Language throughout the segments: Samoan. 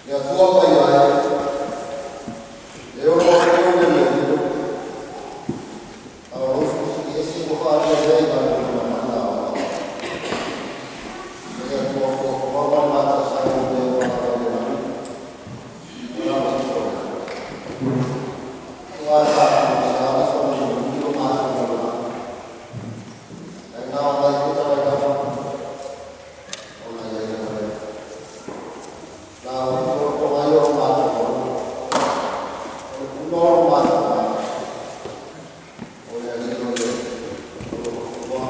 Le Atua paia e, e ono afio le mea lilo, a o lou Silisili Ese ua faaalia lea i lalo o lona mana aoao. Le Atua fuafua ma le matasala o mea ua lava i le lagi, ma lalo ifo i lalo. Aua sa tuusaana solomuli o matou lalolagi, ae na ona i fetalai lava ona i ai lea. La o tolotoga ia o matou alo, o le puna o lo matou mai, o le alii o le o lo fua,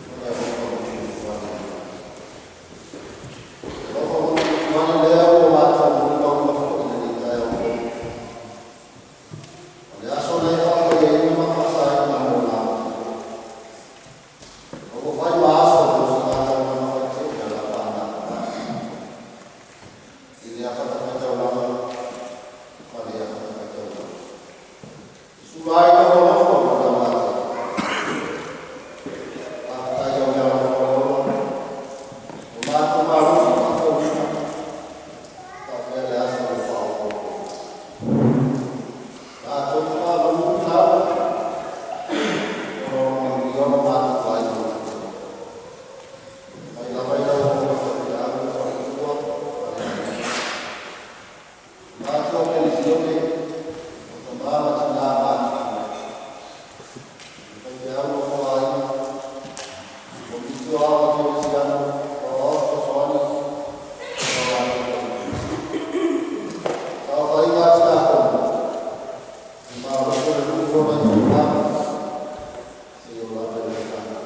o le alofa matuletuvale. Alofa matuletuvale lea ua matou molimauina foi i lenei taeao fou. O le aso na e faapaiaina ma faasaina mo matou. O ua fai ma aso o tausiga taulaga faitele a la paana. I le afatafaitaulaga ma le afatafaitaulaga. Sula ai lau alofa ma lau ate. Faafetai au le alofa o le ola. O matou malosi faafouina. Faapea le aso ua faaopoopo. Tatou te faamanu i lau. O manuia o matou aiga. Mai lava i lau afioga faifeau le faletua ma le aiga. Matou penisione, o tamā ma tinā matutua. Le faifeau nofo aiga, Komiti o Aoga Kerisiano, o Aoao Fesoasoani, ma matou tautua. Saofaiga a tiakono, e malosi o le nuu i lona itula, seia oo lava i le fanau.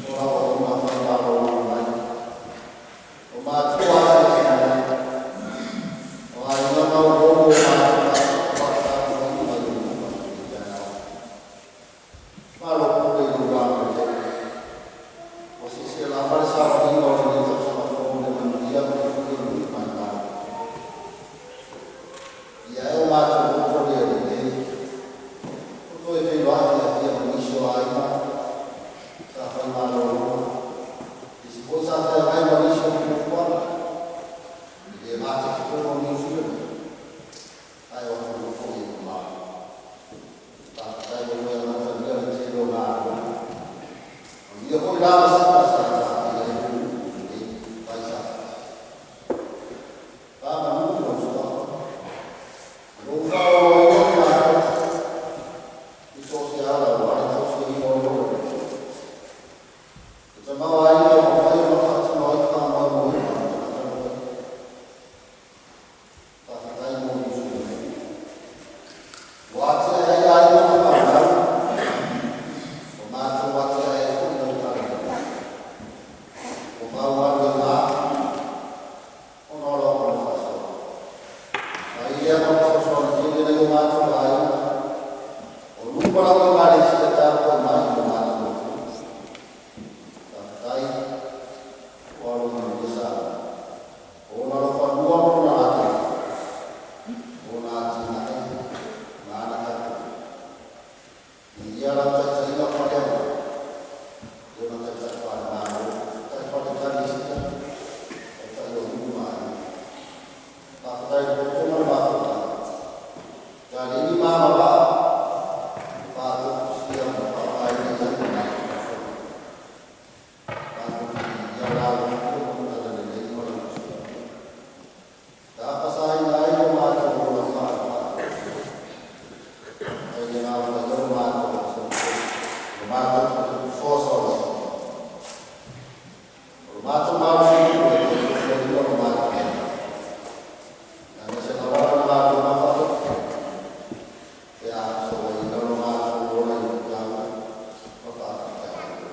O lau auauna fai mai, o matua asiasi mai, o aiga ma uomo o matou faatapuaiga mai o luma i taeao. Malo pule i lou agalelei. Ua seseē lava le savaliga o lenei tausaga fou i le manuia ma le filemu mai lau. Ia e o matou loto le Alii nei, o toe feiloai fiafia ma nisi o aiga, sa fai malologa, isi foi sa feagai ma nisi o fuafuaga, e le gata i totonu o Niu Sila nei, ae o atunuu foi e mamao. Faafetai ua toe amatalia le tele o galuega. Manuia foi la vasega sa taatia ai le nuu i lenei vaisafati. Faamanu i lou suafa, o lou faaolooloina i matou, i so o se ala aua le tausiaina o le ola. Le tamaoaiga ua mafai ona faatino ai faamoemoega o tagata alofaia. Faafetai mo Niu Sila nei. Ua atiae ai aiga ma fanau, o matou atiae ai foi lau talalelei. Ua mau galuega ona o lau ola faasoa. Mai lea ma fesoasoani tele nai o matou aiga, o luma lau Ekalesia tapuai mai i lo matou atunuu. Faafetai ua alo manuia Samoa. O ona alofanua ma lona gatai, o ona atinae ma ana tapuaiga. Viia lau taitaiga faaleaganuu, i ona taitai faale-Malo, taitai faale-Ekalesia, taitai o nuu ma aiga. Faafetai i le poto ma le mafaufau. Ia alii ma agavaa, faatofusia ma faaaogaina i ai le matou faasoa. Matou te viia lau afio ma le talalelei ma lau tusiga. Tapasaina ai lo matou ola faalefaafetai. Ai le gavaia o matou o matou soasoa. O lo matou malosi e tautusiaina lo matou. Aemaise lava lana galuega faatofia. Pe a soaina lo matou ola i luitau ma faafitauli.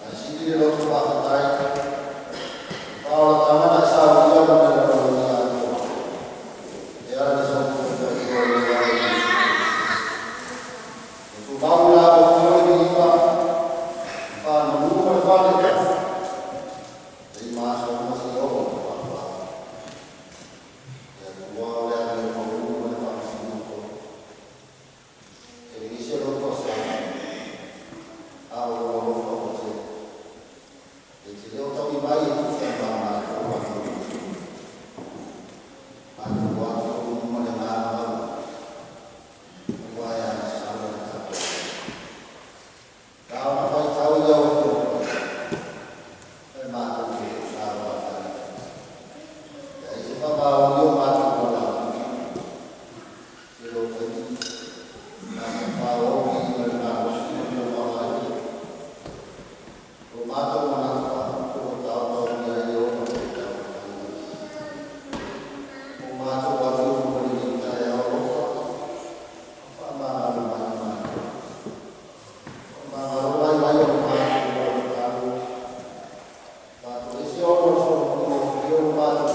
Ae sili le loto faafetai, faaolataga na e saunia mo le lalolagi atoa. E ala i le soifua paia o le Ala Iesu Keriso. O tumau la o fio le viiga, faamanu ma le faaletaua, nei ma aso uma seia oo i le faavavau. Le Atua o le amio paulu ma le faamasinoto. E leai se loto a se ata, a o lou alofa ua tele. E te le o taui mai e tusa ma Matou manatu faaputu o taotaomia ai le 6 feetau o matou atu ma lenei taeao alofa faamagalo mai matou. Faamagalo mai o le matou tatalo. Faatoese ona o le solomuli o matou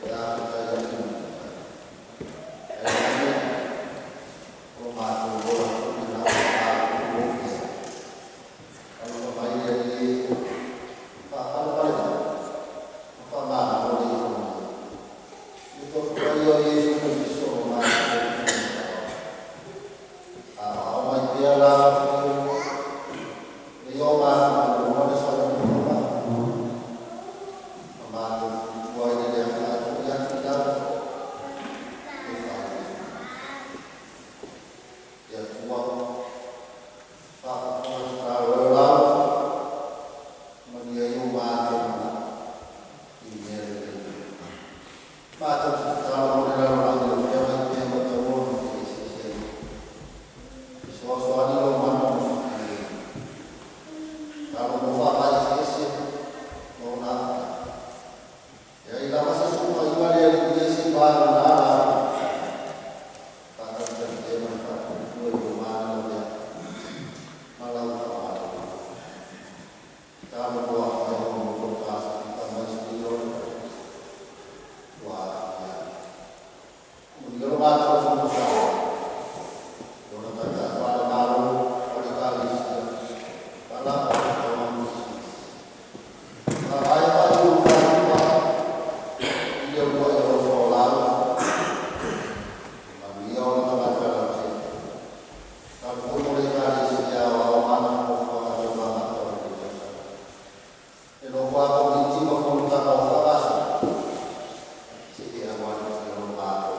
e afatai atu ai o matou ola foi na o ofisa. Alofa mai le Alii, faapalepale mai ma faamagalo le ifo mai. Le toto paia o Iesu Keriso o matou. A mai pea la le o matou le solomuli ma matou tua i le atu i atu i lalo e fai. Le Atua faafofoga tatalo e o lalo manuia ai o matou manatu i mea lelei. Matou te tatalo mo le lalolagi o feagai pea ma taua ma feeseeseaiga. Fesoasoani lo mana mo faamanuiaina. Talo mo faamai eseese ma ona aafiaga. E ai lava se sulufaiga le Alii e se vagana la faatalitali pea ma le faatuatua i lou mana lavea ma lau faamalolo. Talo mo aafiaga o motu o le Pasefika aemaise le o ua aafia ai. Manuia lo matou atunuu Samoa. I ona taitai faale-Malo, faale-Ekalesia, faalapotopotoga ma pisinisi. Vaavaai faaiu i le uluai alofa o la alofa. Manuia ona tagata lautele. Talo foi mo le Ekalesia Aoao ma ana fuafuaga tau amata o lenei tausaga. E nofo a Komiti ma fonotaga o faagasolo. Se i aloalitia lo matou.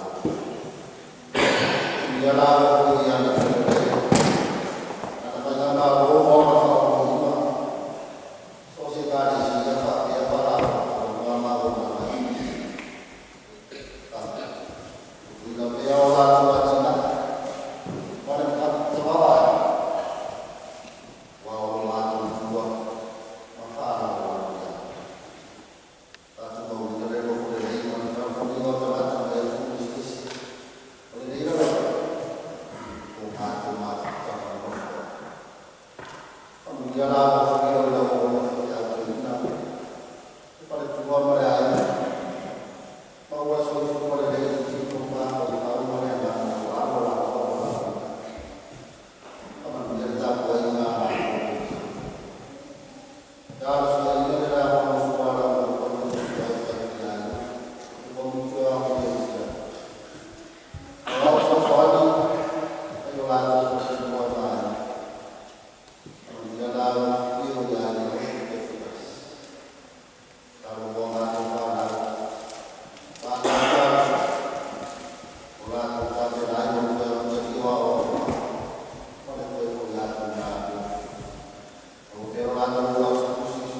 Manuia la alofa ia te oe. Lana faigamalo ma ona faauluuluga. So o se Ekalesia faapea faalapotopotoga ma auaunaga eseese. Faatupuina pea o latou atinae ma le tamaoaiga ua o matou tua ma faalagolago i ai. Faatumauina le alofa lelei ma le fealofaniga o tagata mai atunuu eseese o lenei lalolagi o matou mafutaga nonofo ai. Faamanuia la alofagia i lau auauna faifeau toeaina, le faletua ma le aiga. Maua le soifua lelei i le tino ma mafaufau ma le agaga aua lo latou valaauina. Faamanuia le tapuaiga a matou ofisa. Talosia le lagolagosua a lau auauna e tusa ai ma faiaina le Komiti Aoao o Ekalesia. Aoao Fesoasoani mai o latou faletua ma aiga. Faamanuia la afifio ia Leosi Kefas. Talo mo a matou fanau, fanau talosia, o latou tapena ai mo le toe amatalia o aoaoga ma le toe foi atu i galuega. Maua pea lo latou ola usiusi.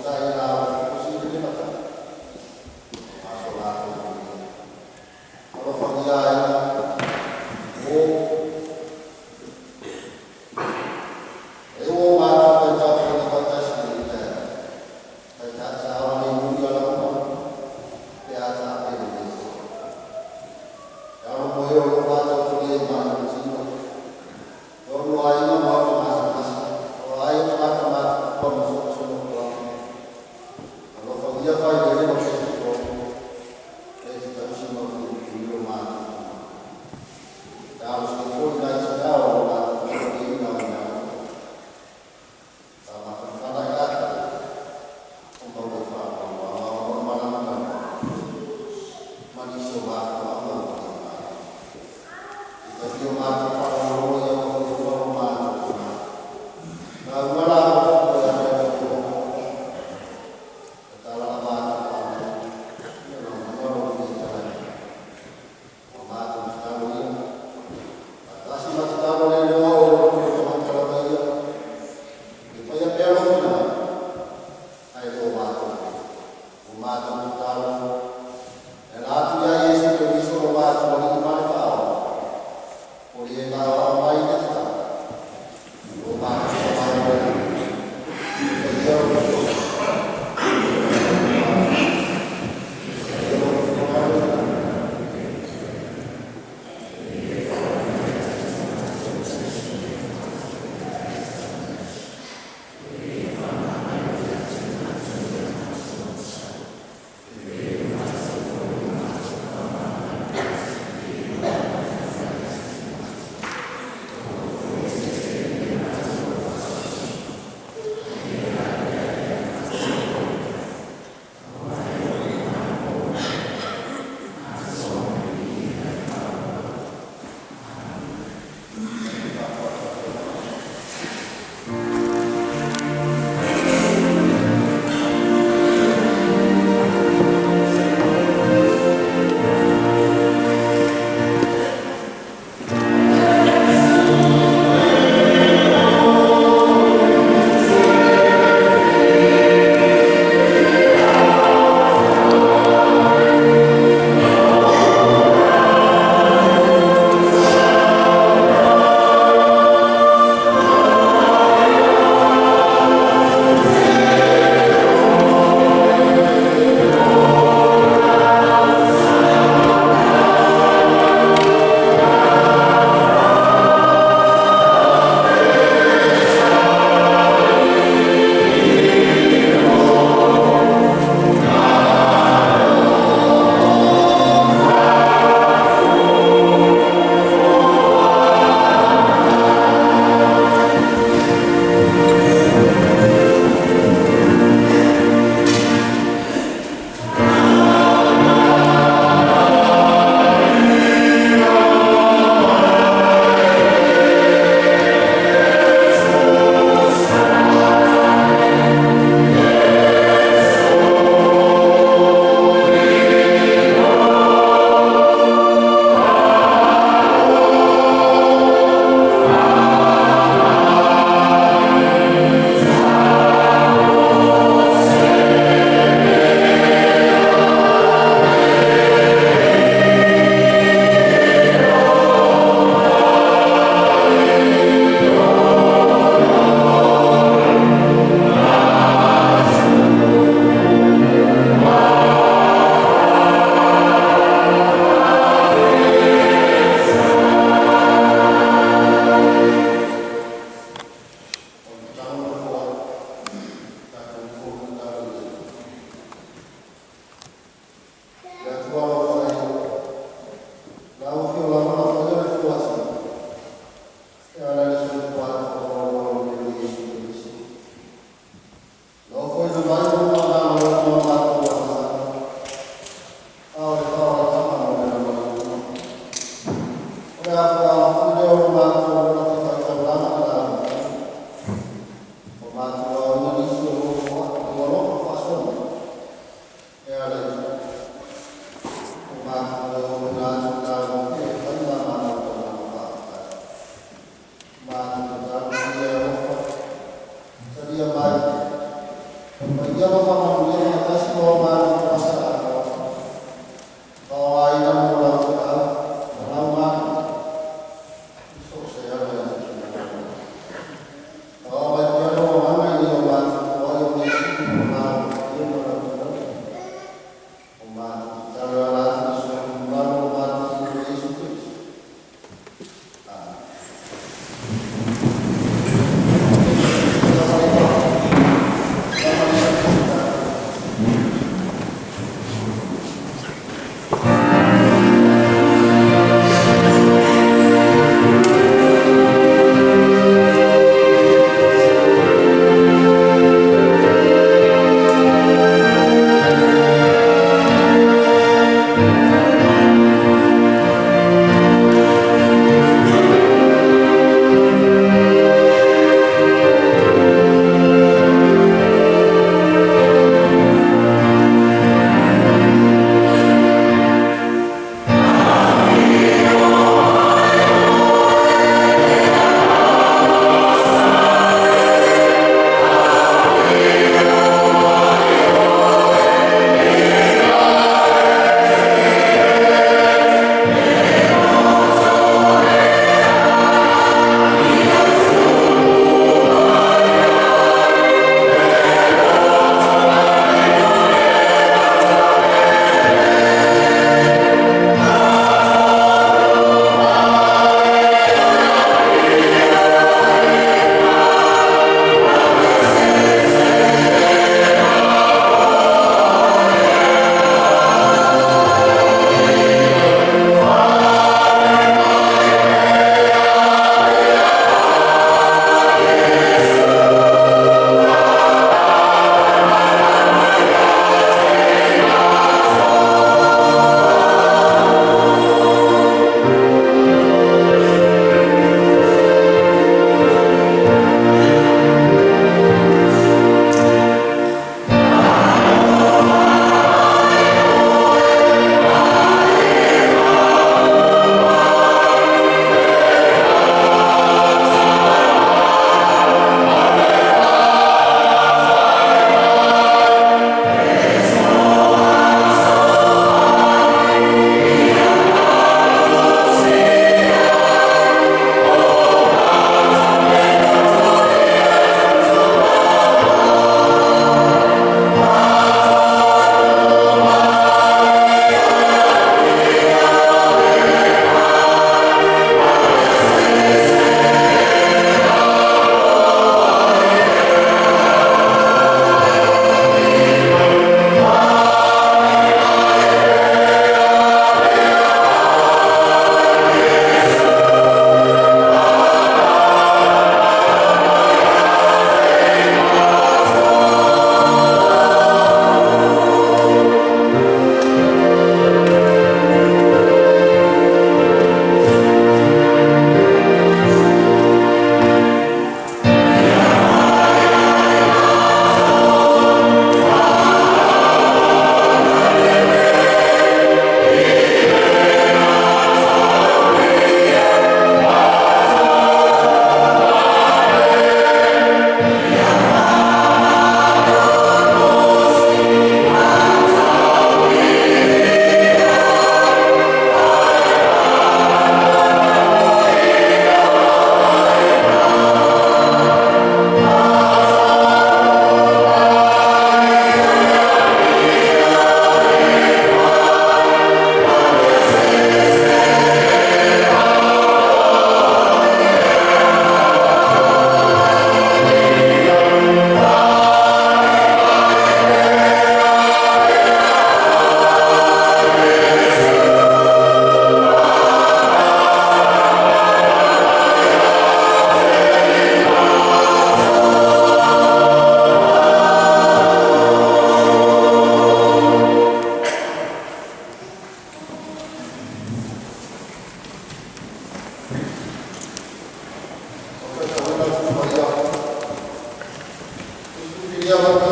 We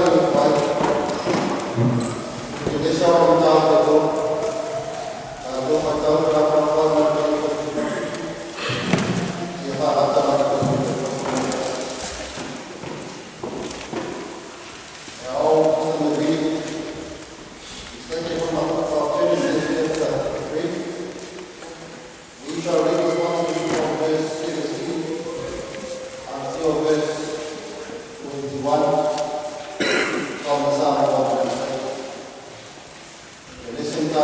shall read this morning from verse 17 until verse 21 from the Psalm 126. The lesson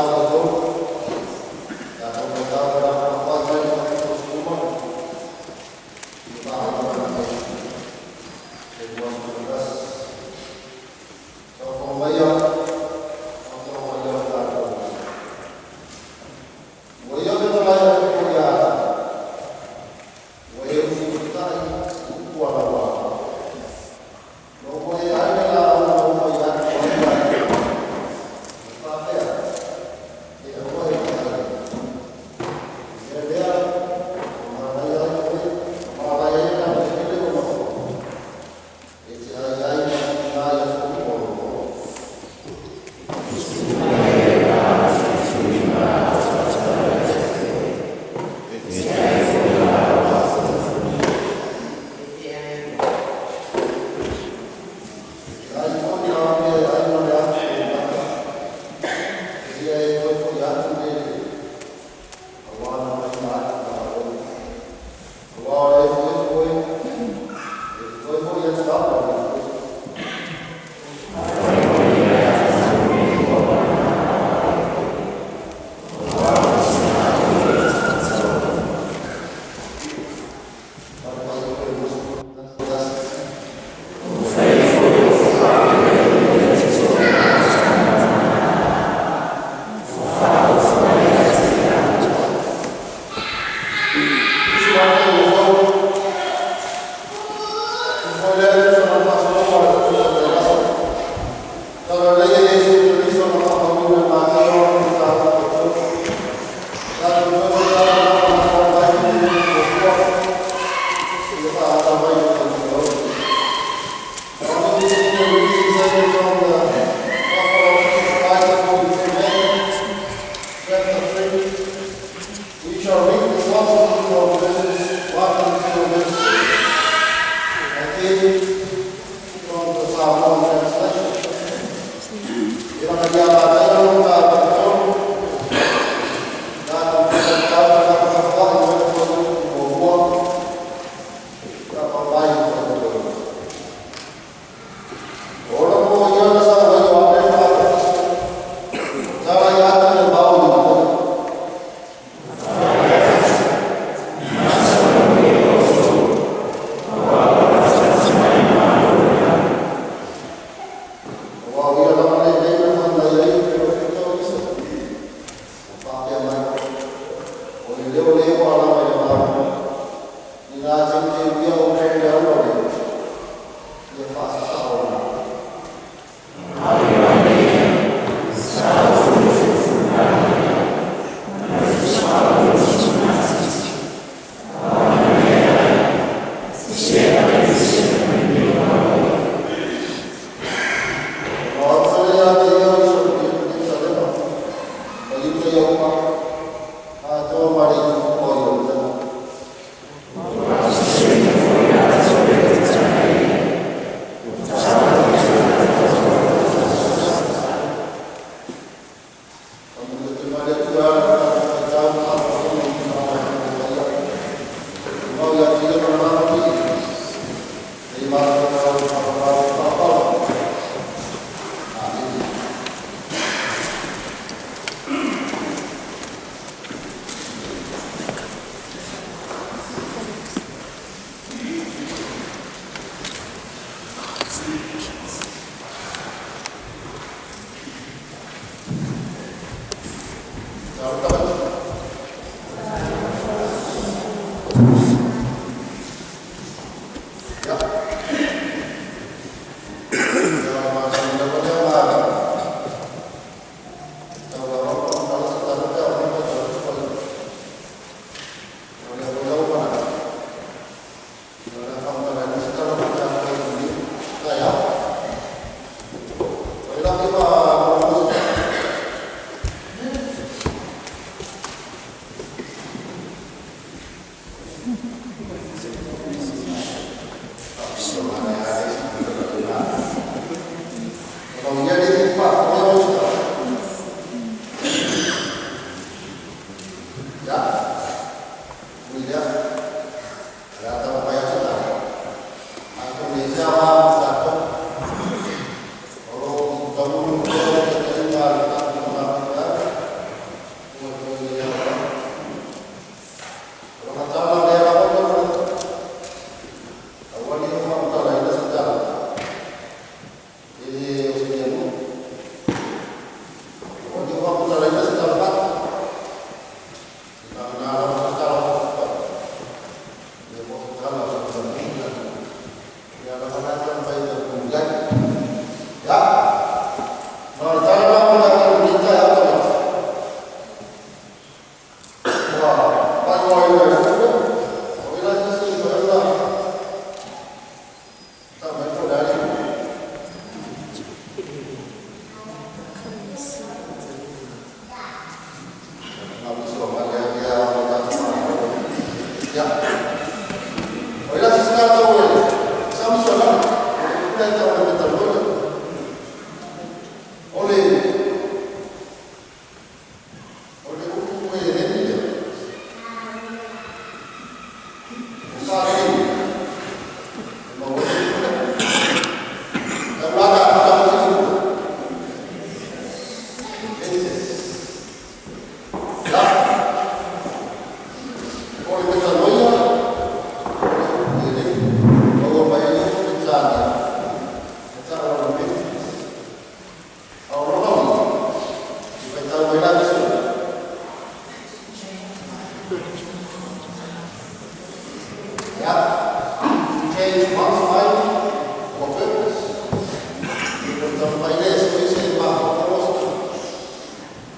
Taumafai lea e sui se mafaufau o se tagata,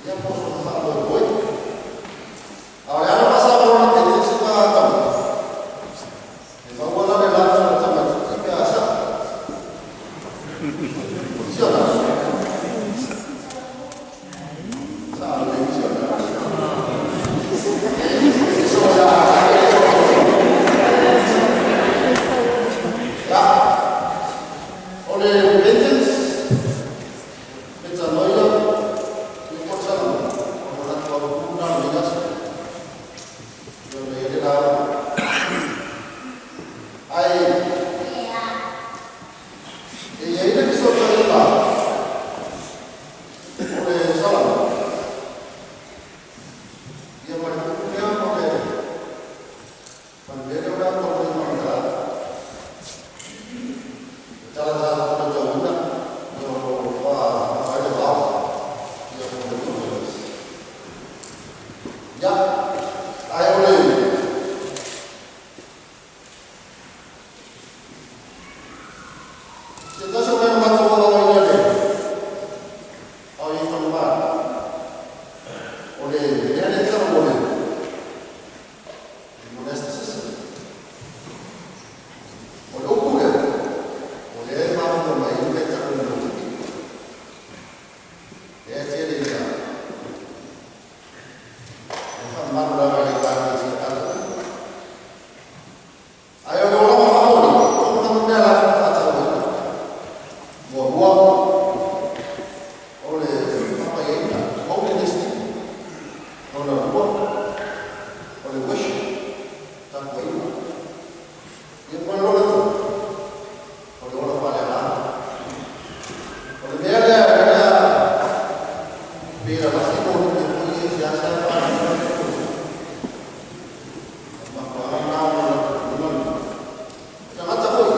ia po o sona faamoemoe. A o le ala faa-Samoa na tete se tamaiti, e maua la le lata o le tamaitiiti pe a sa'o. Si o na? Sa'a lelei si o na? So ia ia o le repentance, metanoia, ia po o le salamo, o le manatu autu lena o lenei aso. Ia ona i ai le lauga. Ae e i ai le fesootaiga o le salamo, ia ma le upu lea ma le mea lea o le a taumafai e faamatala. E tala sa matauina, ia o lo o faafafa ai le vao, ia mo le Google. Ia, ae o le se tasi o mea na matou aoaoina le ao i Falemā, o le mea lea e tau o le monasticism. O le upu lea, o lea e mafua mai ai le mea e tau o le lotopi. Lea e tele ina e faamamalu lava i le Ekalesia Katoliko. Ae o le olaga faamoli, tolu lava mea latou te faatauaina. Muamua, o le faapaiaina, holiness. Lona lua, o le worship, tapuaiga. Ia ma le lona tolu, o le ola faaleagaga. O le mea lea lea pei na lafi mo le mea foi e seasea faaleagaga le mafuaaga lena o le talitonuga lena. Tagata foi,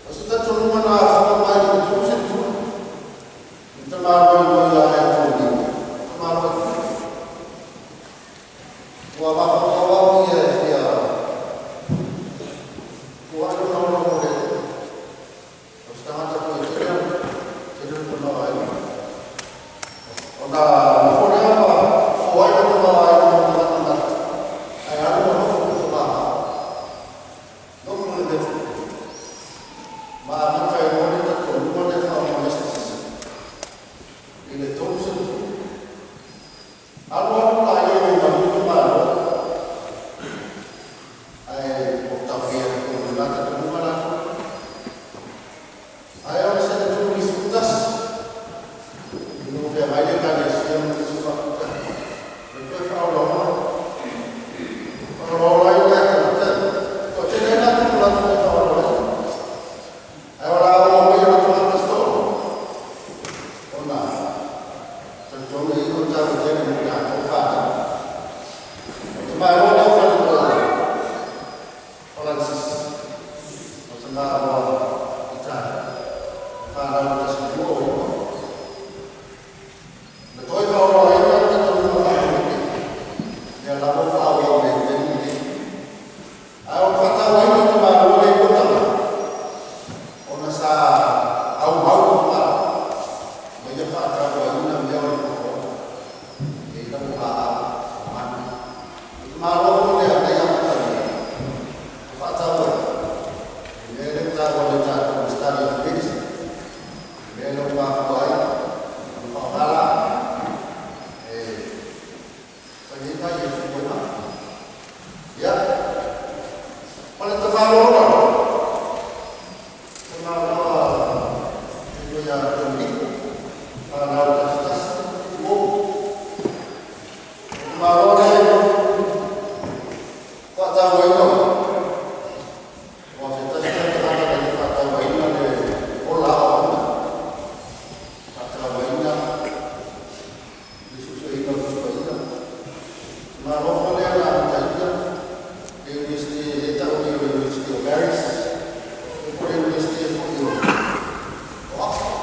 o se talitonuga na afoa mai le tolu seneturi. I tamaloa ia Antonio, tamaloa foi. Ua mafaufau au ia e fia fuai lona ola mo le o se tagata foi e tele tele le tamaoaiga. Ona nofo lea ma foai le tamaoaiga mo tagata mata, ae alu ma nofo le tamaoaiga. Nofo le mea ma amata ai loa le talitonuga lea faa-monasticism i le tolu seneturi. Alu alu la ia ua malu tamaloa, ae o taufia le tolu la talitonuga latou. Ae o le seneturi 11, ina ua feagai le Ekalesia ma nisi o faafitauli, le toe faaolaola. Faaolaola ai lea tagata, toatele ai latou na latou toe faaolaolaina. Ae o le a oo mai o le tagata se toalua, ona talitonu e iu taua tele mo tatou fanau. O te malo lea o Francis, o tamaloa Italia, fanau tasi lua o iua. Na toe faaolaolaina le talitonuga faamolemole, lea lava ua faaauau mai i le taimi lenei. Ae o le faatauaina o tamaloa lea i motaga, ona sa aumau le tamaloa, ma ia faatauaina mea o le fofoga. E i lau laau, o manu. O tamaloa foi lea na ia amatalia, o faatauaina, le mea lea ua taua nei tatou le study of medicine. Le mea lea ua mafua ai, ona faaaoga la, e fai ai nai e fua mai. Ia, o le tamaloa lona, tamaloa e ia Dominiko, fanau tasi tasi, o. O tamaloa lea faatauaina, o se tasi lea tagata na ia faatauaina le ola aoaoina. Faatauaina le suesueina o Tusi Paia. Tamaloa foi lea na amataina le University le tau nei o le University of Paris, po o le University foi o Oxford.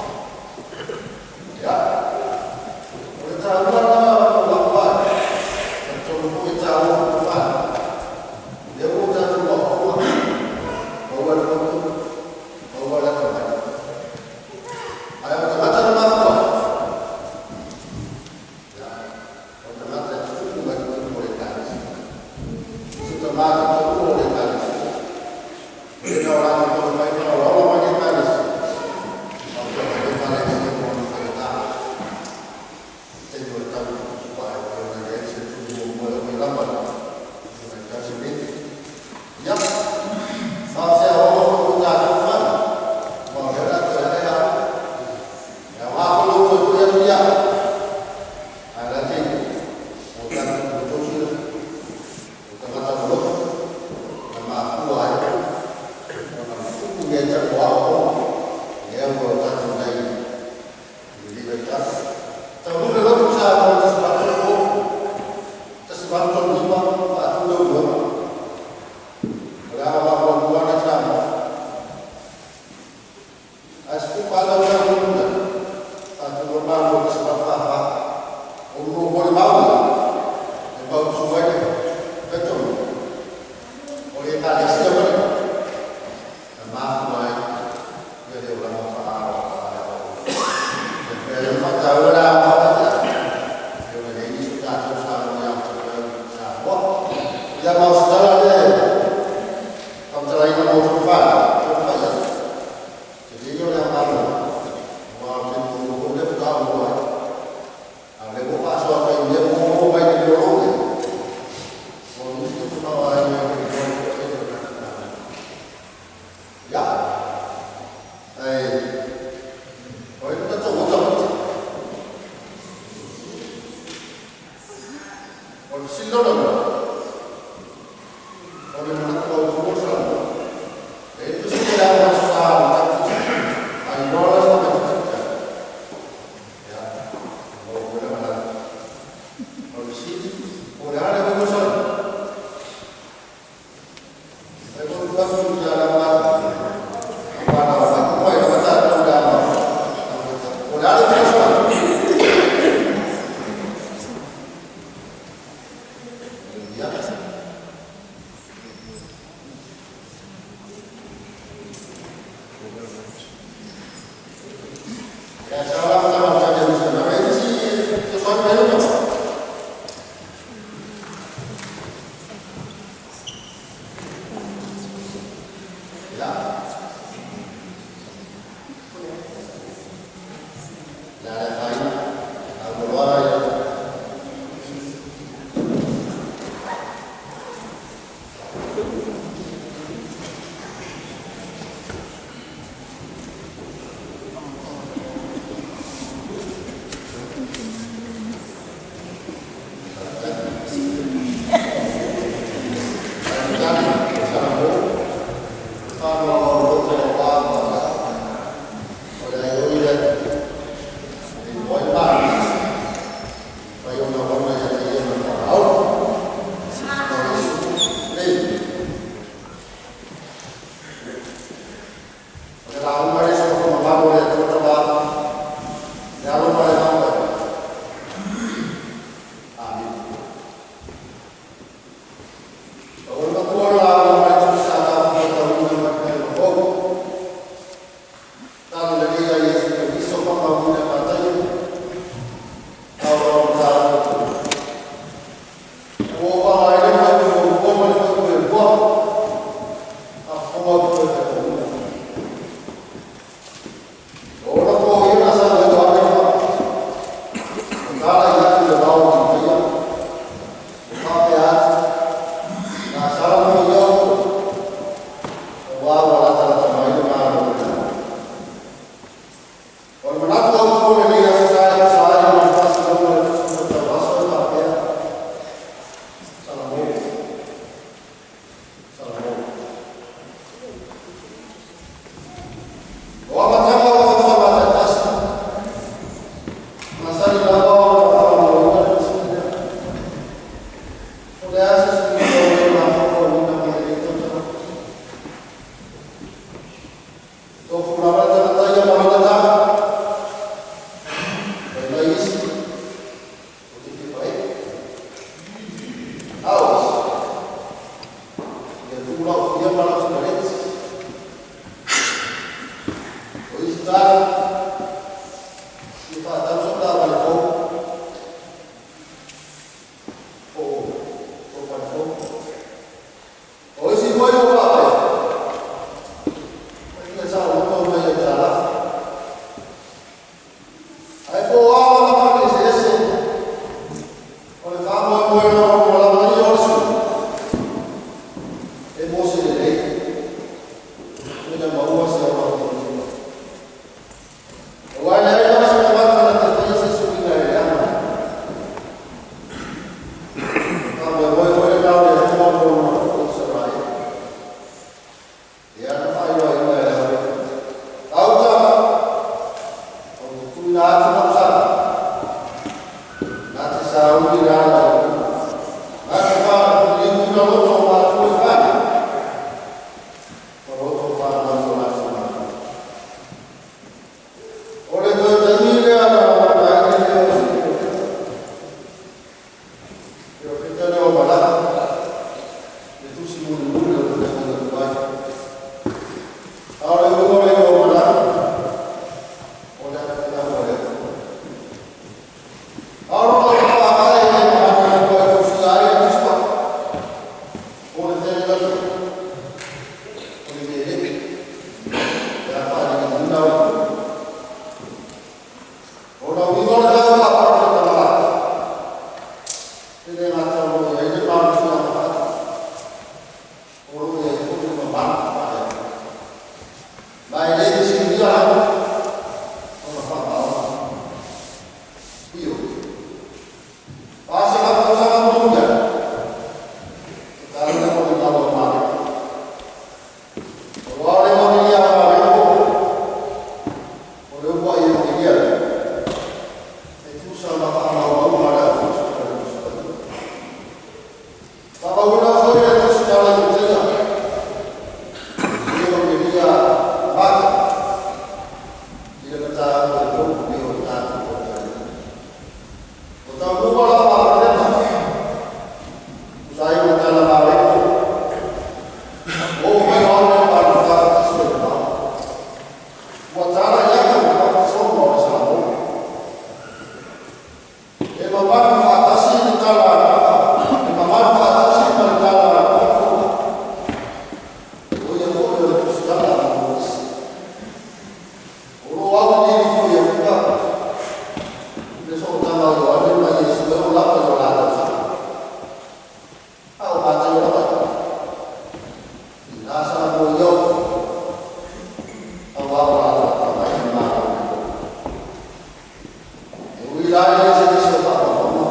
la e le se nisi o faamaumauga,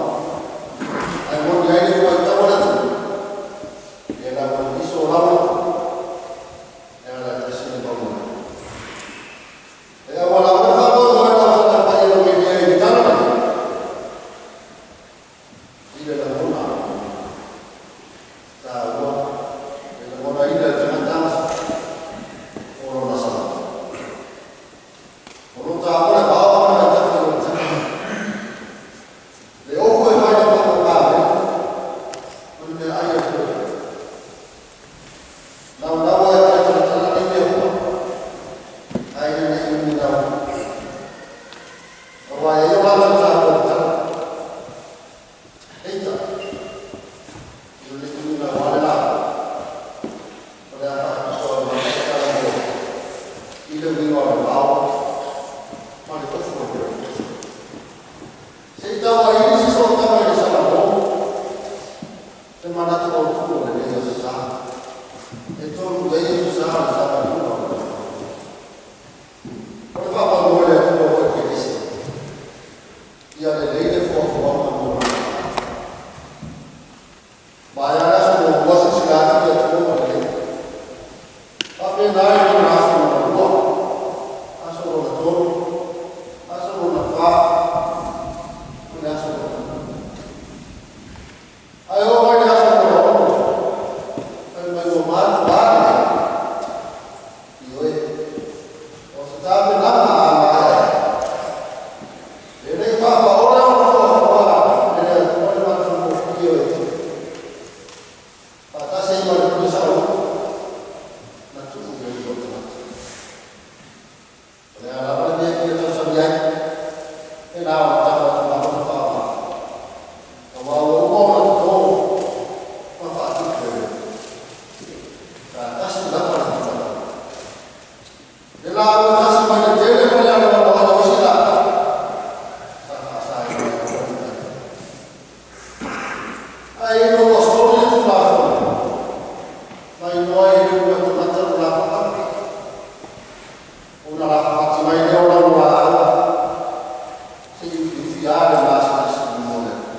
ae moni ai le fuaitau a le atunuu, e lau mai nisi o lalo e ala i tasi le mauga. E auala foi le faamoemoe lau Salafai e logelia i le tala lenei i le lagona taua e lagonaina e le tagata o lona salafai. O lo taua le vao ma le vaitafe o le tala. Le ofu e fai le maumau o le mea ai a le Lau lau e fai talatala nei mea uma. Ai nei nei umi lau. Aua e ia latou taua le tala. Eita. I le umi lau ale la. O le a faapitoa ma le tala mo i le uiga o le vao ma le ofu o le. Se i tau ai nisi sootaga i le Salamo, se manatu autu o lenei Aso Sa. E tolu nei Aso Sa o le savaliga o le O le faamoemoe le Atua o Ekelesia. Ia lelei le fuafuaga mo lona tagata. Ma e ale aso muamua silasila atu le Atua ma lelei. Faapena i lona aso lona lua, aso lona tolu, aso lona fa, ma le aso lona lima. Ae oo mai le aso lona ono, fai mai ua matua lelei. Ioe, o se tapenaga a maea. E le i faapaole ona fuafua e le Atua le matagofie o Eteni. Faatasi ai ma le pule saoloto na tuu i ai o tagata. O le a lava le mea e fia tausami ai, e na ona tago atu lava ma faaaoga. Aua ua uma ona toto ma faatupu e le. Sa tasi lava le tulaga. Le laua tasi mai le tele ma le aloalo ala o isi laau. Sa faasaina ai o le tai. Ae ina ua soli le tulafono, ma iloa ai e le uluai tagata le lafaata, ona lafafati mai lea o lana laau, se i ufiufi lava le masinasi i luma o le Atua.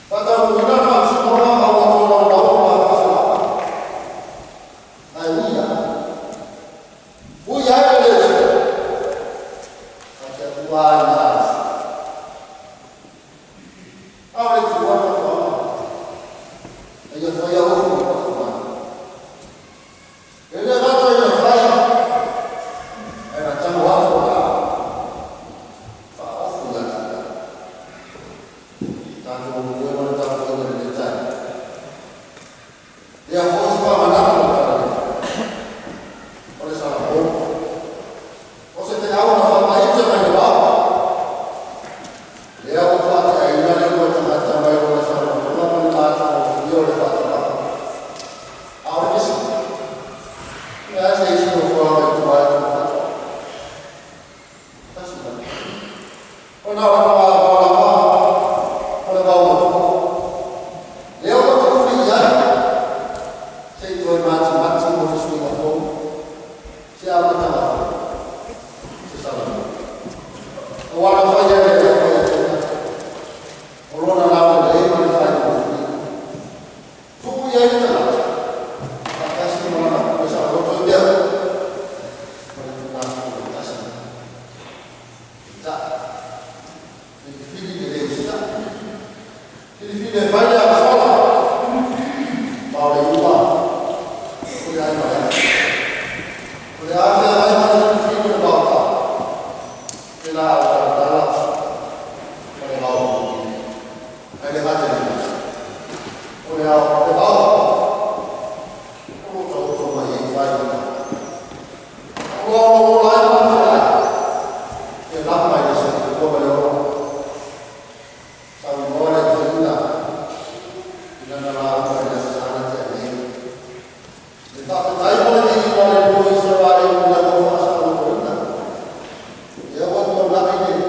Faataunuuina le faamasinoga ma ua tolaulau le faasalaga. Ae ui lava, ui ai le le usitai, a o se Atua lava ina alofa. A o le itu atu atoaga, a ia faia ofu i pafumanu. E le gata ina fai, ae na tago atu o laau, faaofu ia te ia. Tatou moe ma le tapuaiga i lenei taeao. Lea foi se faamanatu o le tala lea. O le Salamo, o se feau na faamaite mai le vao. Lea ua faateaina le uluai tagata mai lona saolotoga ma le matagofie o le faatulaga. A o le fesili, o le a se isi nofoaga i tua atu o le faatoaga? Tasi lava. O na o le vao lava, o le vao matua. Lea ua tuuli i ai, se i toe matimati mo se suiga fou, se amataga fou, se Salamo. Aua na faia e le Atua ia tagata, o lona laulelei ma le faigofie. Tuu i ai le tagata, faatasi ma lana pule saoloto i mea uma, ma le Tulafono e tasi. Peitai, filifili le le usitai. Filifili e fai le agasola, ma o le iuga, o le ai ma le ai. O le a feagai ma le filifili o le maota, le laau talatala ma le vao pulupili. Ae le gata i lena, o le ao, le vao o lo taoto mai ai fai ma tau. O lo o lai ma le ai, e lama i le soifua ma le ola. Saunoa le toeaina i lana lauga i le Aso Sa na tea nei. Le faafetai ma le viiga o le Atua i se vaega o le ua faasaolotoina. Lea ua taulai nei.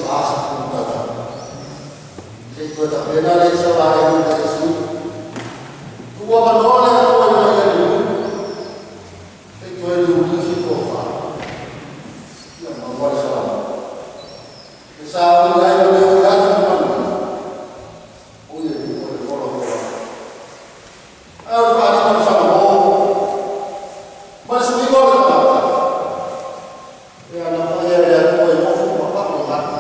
40 tausaga. Se i toe tapena le Isaraelu i le sui. Tuuavanoa le Atua ina ia liuliu. Se i toe liuliu se tofa. Ia maua le salamo. E sauni ai ma le ofi atu ma manuia. O ia o le folafola. Ae o le faaaliga o le salamo ma le suiga o le tagata. E ana faia e le Atua i ofu ma pa'u i manu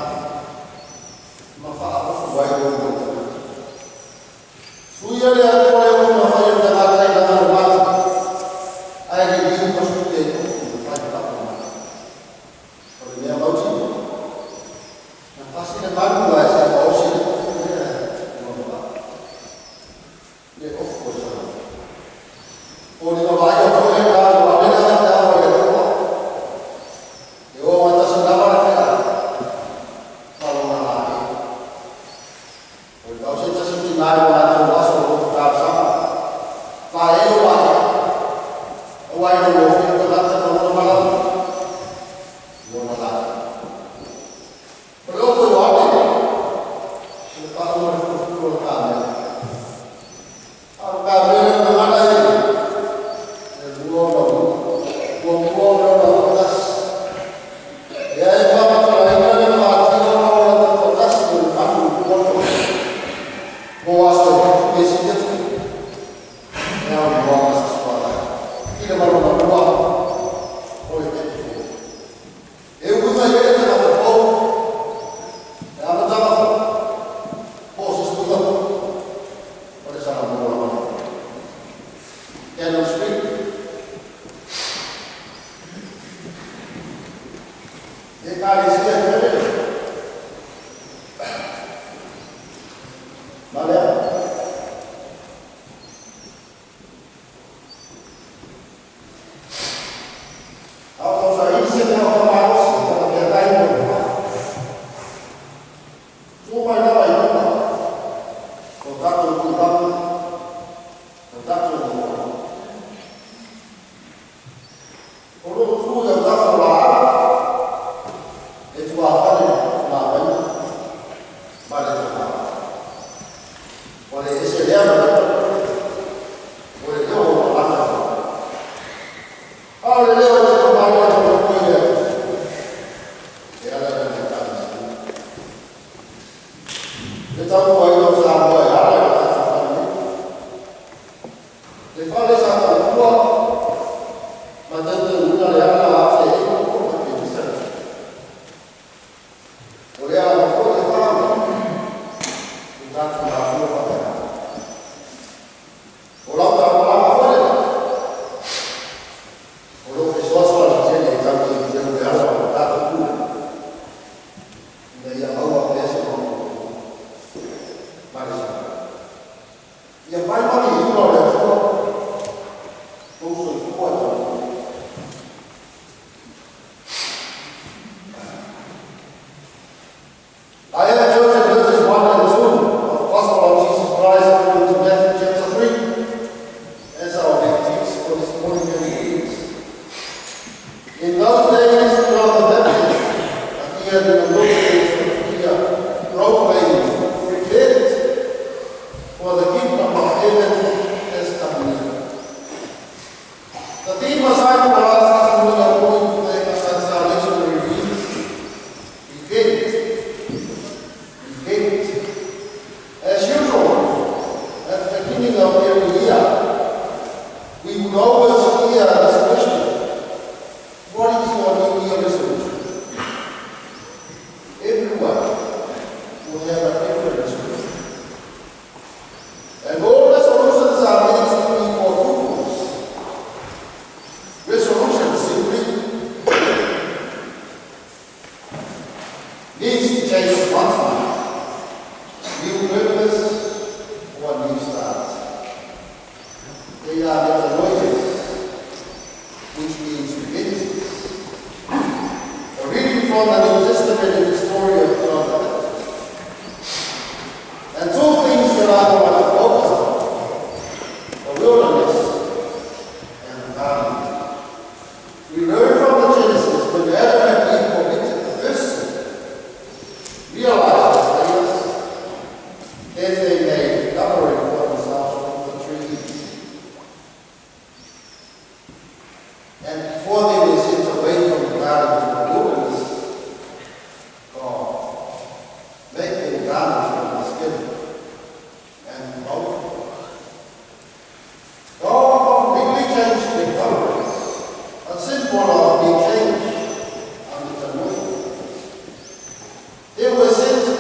ma faaofu ai lou tagata. Suia le Atua le upu na faia le tagata i lana mate, ae liliu ma suia i ofu na fai pa'u i manu. O le mea mautinoa. Na fasi le manu ae sa gaosi le ofu lea ua mavae. Le ofu o le salamo. O le vaaia foi lena ua ave le feau a le Atua. E ogatasi lava le feau ma lona laei. O le tau se tasi tina i o latou aso o lotu talosaga. Vae o laei. Aua e laugofie le tagata ma lona malaga. Lona laei. O le ofu Ioane, o le pa'u ma le fulufulu o le kamela. A o le kamela e gagana e e lua ona lua. Muamua o le ona faatasi. Lea e faamatalaina le faatino ona o latou faatasi o le manu i poto. Mo aso e 7 pe 7. E ao loa ma se sualai. I le malona lua o le pepe fou. E uiga i ai le tagata fou. E amataga fou. Po o se suiga fou. O le salamo lava. Canon Street. Ekalesia e pele. Ma lea. A o tausaili se mea o malosi talafeagai mo le fafo. Tu mai lava i luma o tatou tulaga, o tatou maua. O loo tu i o tatou laau e tuafale tumavaina ma le tamā. O le ese lea ma le o le leo o malana. A o le leo e te mai o te loko i le e ala i le ekalesia. Le tapuaiga o Samoa e ala i le tatou fale. Le fale sa tautua ma tautauina le ala a se e ma pelisa. O le ala foi e faaga i tatou mafua faapena. O lau tamalama foi lena. O lou fesoasoani tele i tau teuteu le ala o le tatou pule. Ina ia maua pea se maopoopo ma le salamo. Ia fai ma viiga o le Atua lou soifua e tautua. I have chosen verses 1 and 2 of the Gospel of Jesus Christ according to Matthew chapter 3 as our main text for this morning and readings. In those days, John the Baptist appeared in the wilderness of Judea, proclaiming, "Repent, for the kingdom of heaven has come near." The theme assigned to us this morning according to the Ekasasa lectionary reads, "Repent, repent." As usual, at the beginning of every year, we would always hear this question: "What is your New Year resolution?" Everyone will have a different resolution. And all resolutions are meant to be for goodness. Resolution simply means to change one's mind, new purpose, or a new start. They are metanoias, which means repentance. A reading from the New Testament is the story of John the Baptist. And two things that I want to focus on: the wilderness and the garden. We learn from the Genesis when Adam and Eve committed the first sin. Realized their status. Then they made covering for themselves with the trees. And before they were sent away from the garden to the wilderness, God made them garments from the skin and clothed them. God completely changed their coverings, a symbol of the change and metamorphosis. They were sent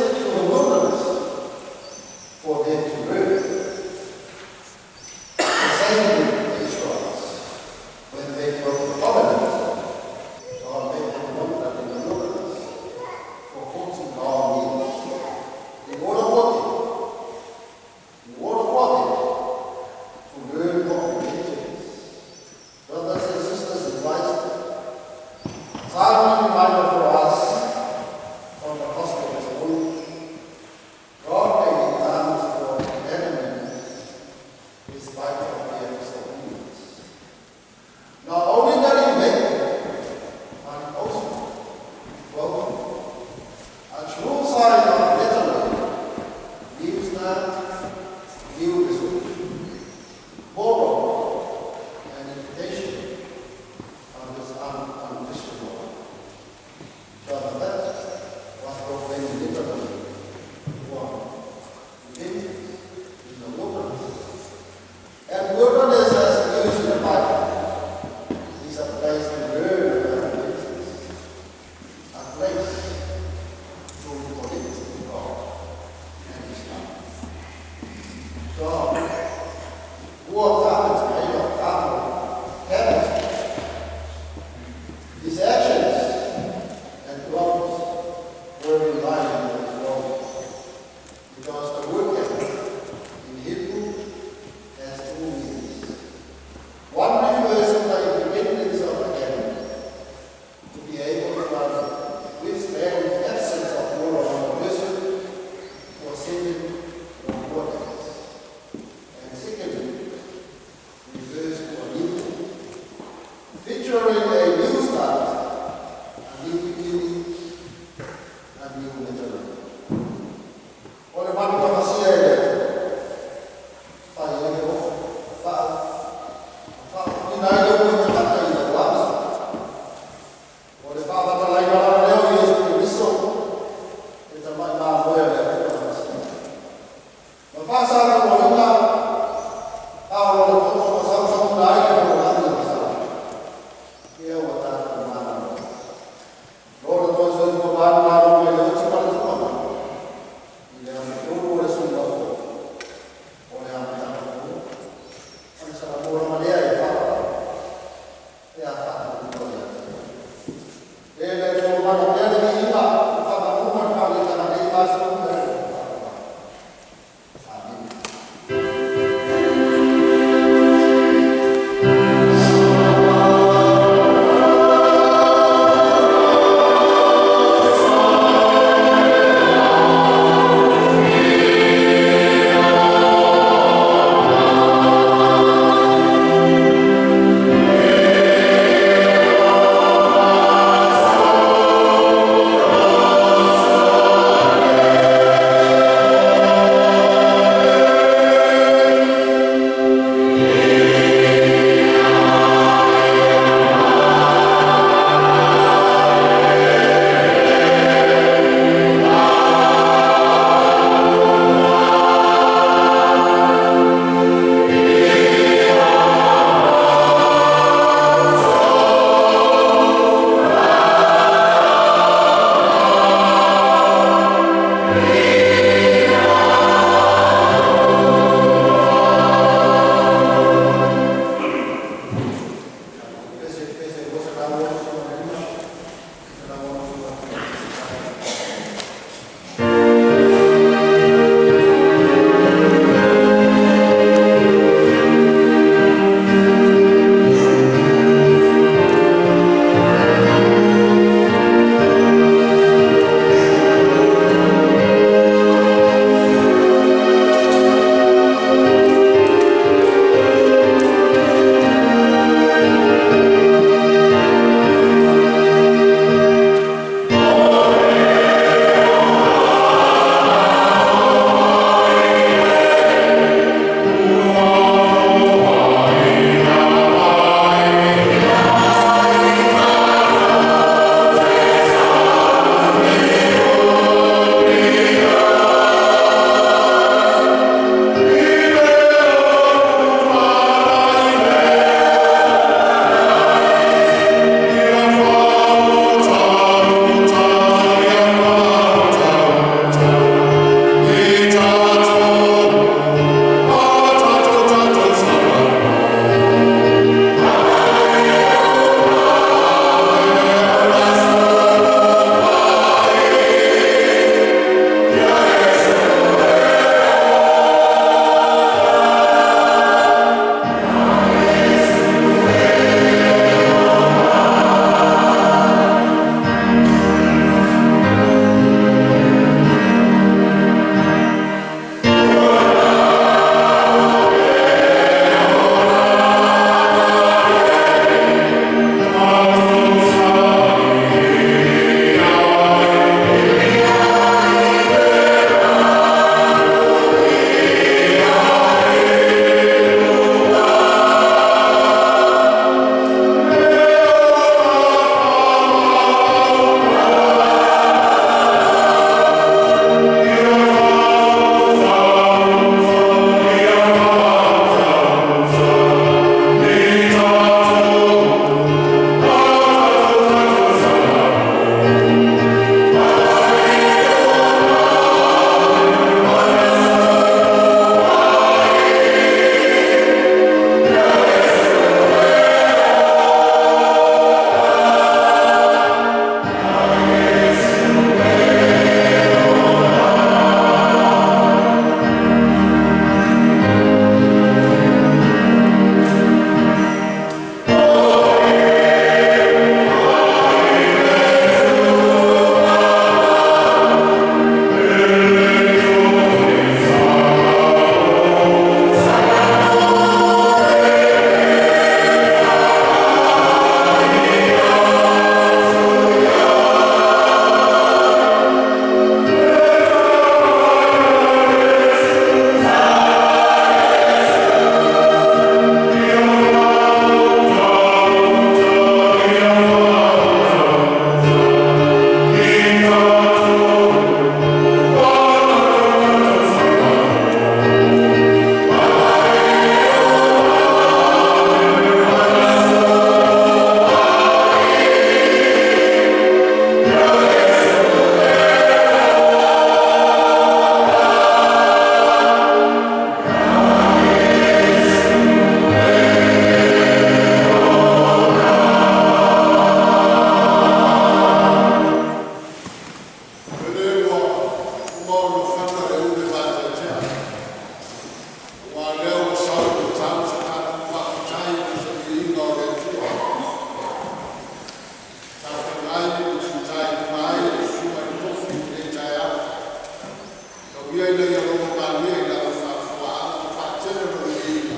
Ia ina ia logo malie i Lana faafofogaaga ma faatele Lona viiga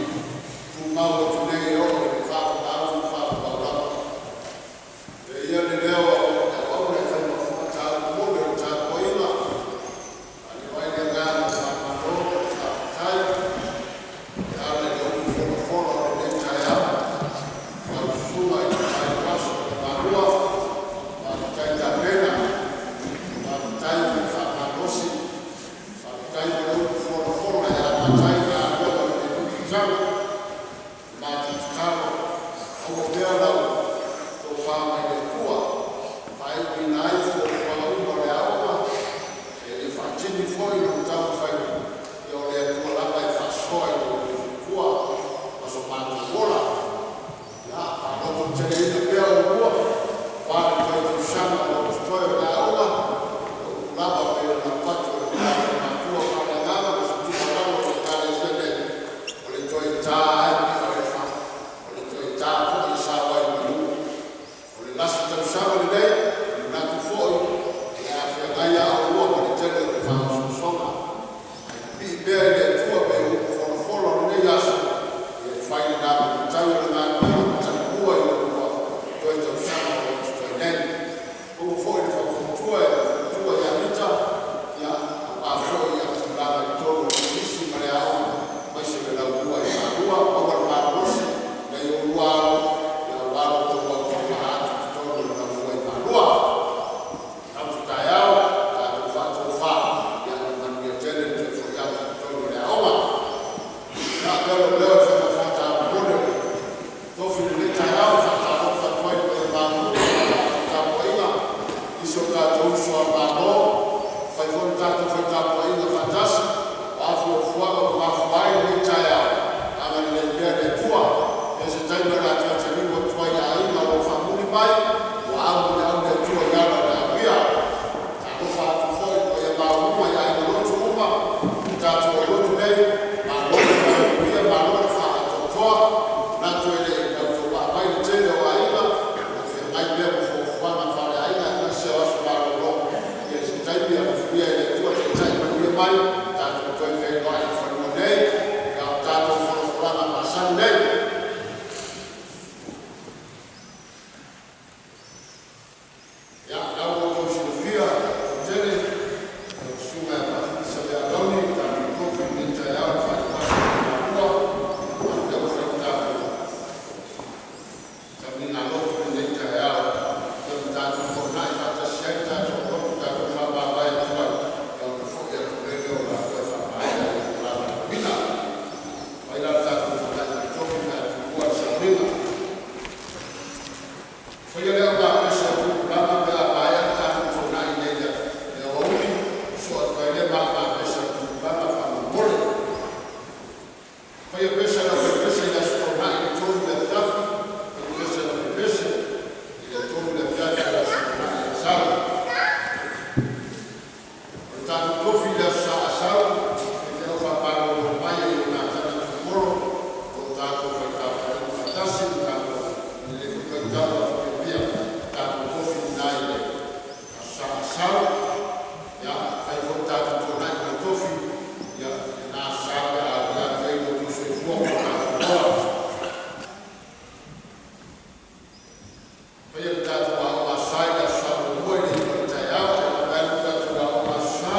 tumau atu nei e oo i le faavavau ma faavavau lava. Avea ia le leo o le auauna e fai ma fuataau momoli o le tapuaiga, faaleo ai le agaga o le faamalo ma le faafetai e ala i le upu folafola o lenei taeao i lau Susuga i le Vaai Russell Letalua. Faafetai tapena, faafetai mo le faamalosi, faafetai mo le upu folafola e amata ai galuega o lenei foi tausaga. Matou tatalo, maua pea lau tofa mai le Atua e faaiuina ai fuafuaga uma o le aoga, ia faatini foi lona taumafaiga, o le Atua lava e faasoa i lo outou soifua ma so matou ola. Ia faalototeleina pea oulua aua le toe tausaga o lo o totoe o le aoga. O upu lava pei ona avatu e lo tatou Matua faaleagaga ma se tuualalo i le Ekalesia nei, o le toe ita lava e pio ai le fala, o le toe ita foi e sao ai i manu. O le lasi tausaga lenei, e manatu foi o le a feagai lava oulua ma le tele o faaosoosoga, ae pipii pea i le Atua pei o upu folafola o lenei aso, e fai lena ma tautai o le galuega ma talimua i oulua i toe tausaga o lo o totoe nei. Maua foi le faufautua e le faletua ia Mita aua foi tulaga i totonu o le Kolisi ma le aoga aemaise le laulua i Malua. Maua le malolosi i nai oulua alo aua lo outou autovaa atu i totonu o le Laulua i Malua. Tausi taeao, tatou faatofa, ia manuia tele le toe foi atu i totonu o le aoga. Ia, avea lou leo e fai ma faatauapu o le tofi i lenei taeao e faatalofa atu ai i le paia maualuga o le tatou tapuaiga i si o tatou uso a Malo, ua fai foi le tatou fai tapuaiga faatasi, o a fuafuaga ua mafua ai lenei taeao, agalelei pea le Atua. E i ai se taimi o le a toe taliu atu ai i aiga o lo o faamuli mai, ua au i au le Atua i ala o le auia. Talofa atu foi i le paia maualuga i aiga lotu uma ua tatou aulotu nei, malo le manuia, malo le faatoatoa. E manatu e le i tautouvaai mai le tele o aiga, o lo o feagai pea ma fuafuaga faaleaiga aemaise o aso malolo. Ia se taimi alofagia e le Atua taitai manuia mai tatou toe feiloai i fanua nei, a o tatou folafolaga masani nei. Ia, lena ua outou silafia lautele lau Susuga ia Mafune Savea Aloni, ua tatou tofi i lenei taeao i le faaiuga aso Malua, a o lea ua fai le tatou tauniga lotu i lenei taeao ma tatou foonai faatasi ai tatou lotu tatou faamavae atu ai, ona foi atu lea o laua e faamaea i le valaauina. Fai la le tatou tonai ma le tofi pe a tuua le sauniga. Faia lea o mapesa e tupulaga pe a maea le tatou tonai nei i le aoauli, sosoo atu ai lea ma le mapesa a le tupulaga faamolemole. Faia pesa e le aufaipese i le Aso Toonai i le 3 i le afiafi. Faia pesa e le aufaipese i le 3 i le afiafi o le Aso Toonai e sau. O le tatou tofi i le Aso Sa a sau, faifeau faamalolo mai e Ionatana Tupuola, o lo o tatou fai tapuaiga faatasi ma tatou i lenei foi vaitau o aso fiafia. Tatou tofi lena i le Aso Sa a sau. Ia, fai foi le tatou tonai ma le tofi i lena Aso Sa pe a aulia atu ai lo outou soifua ma lo tatou ola. Faia le tatou aoga Aso Sa i le Aso Sa muamua i le 9 i le taeao e amata ai le tatou aoga Aso Sa.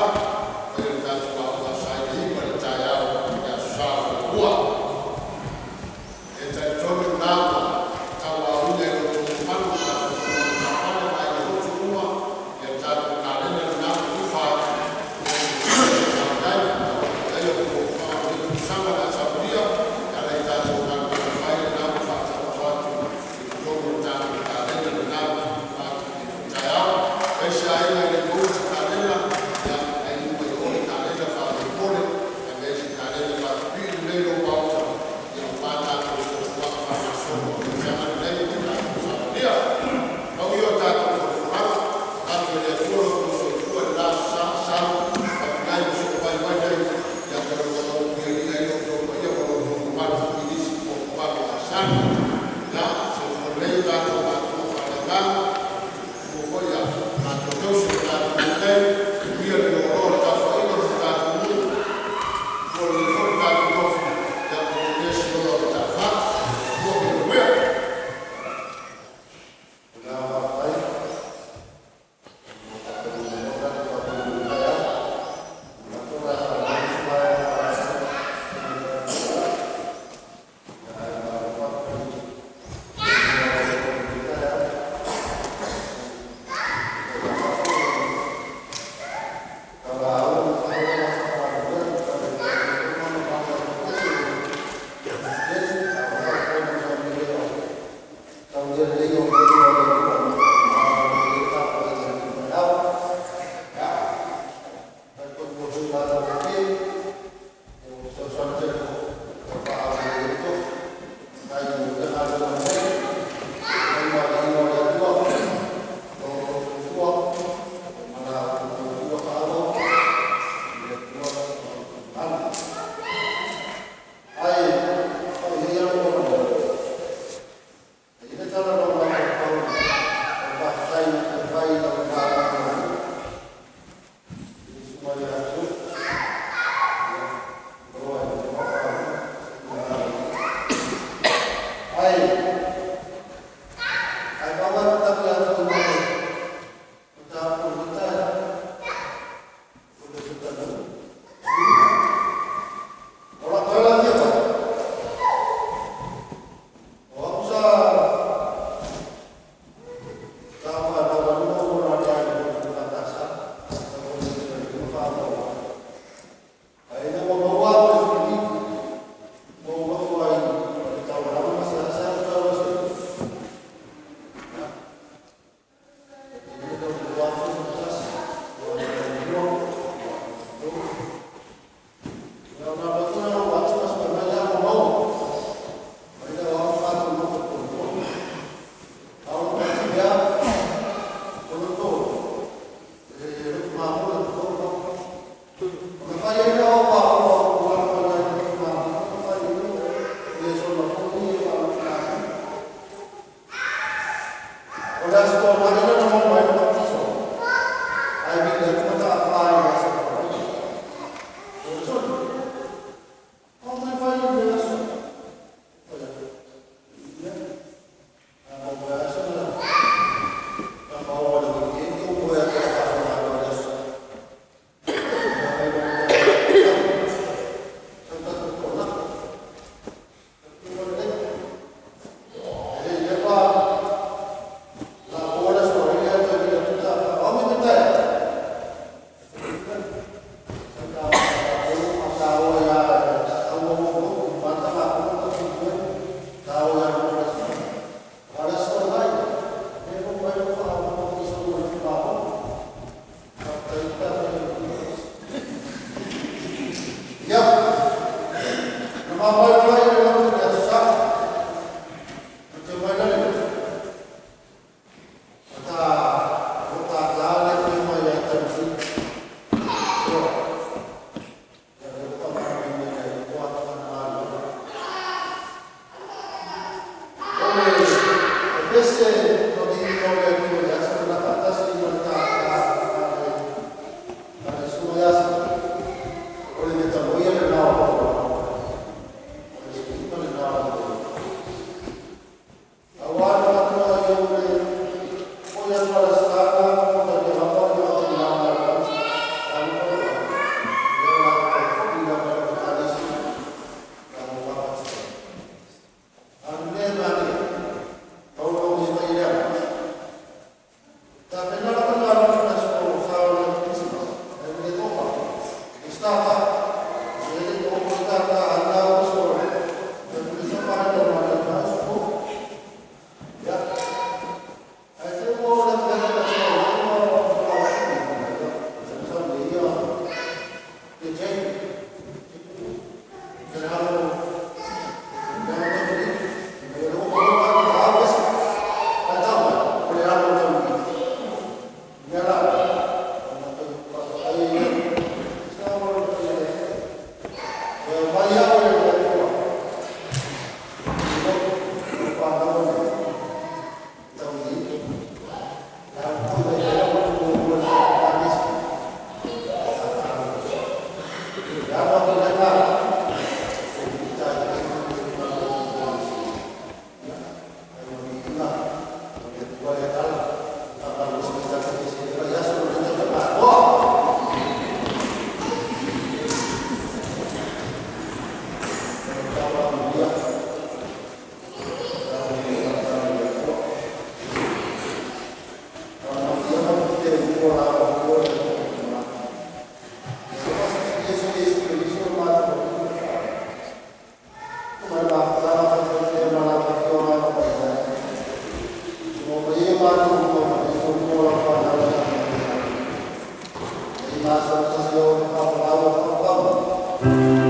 Amene.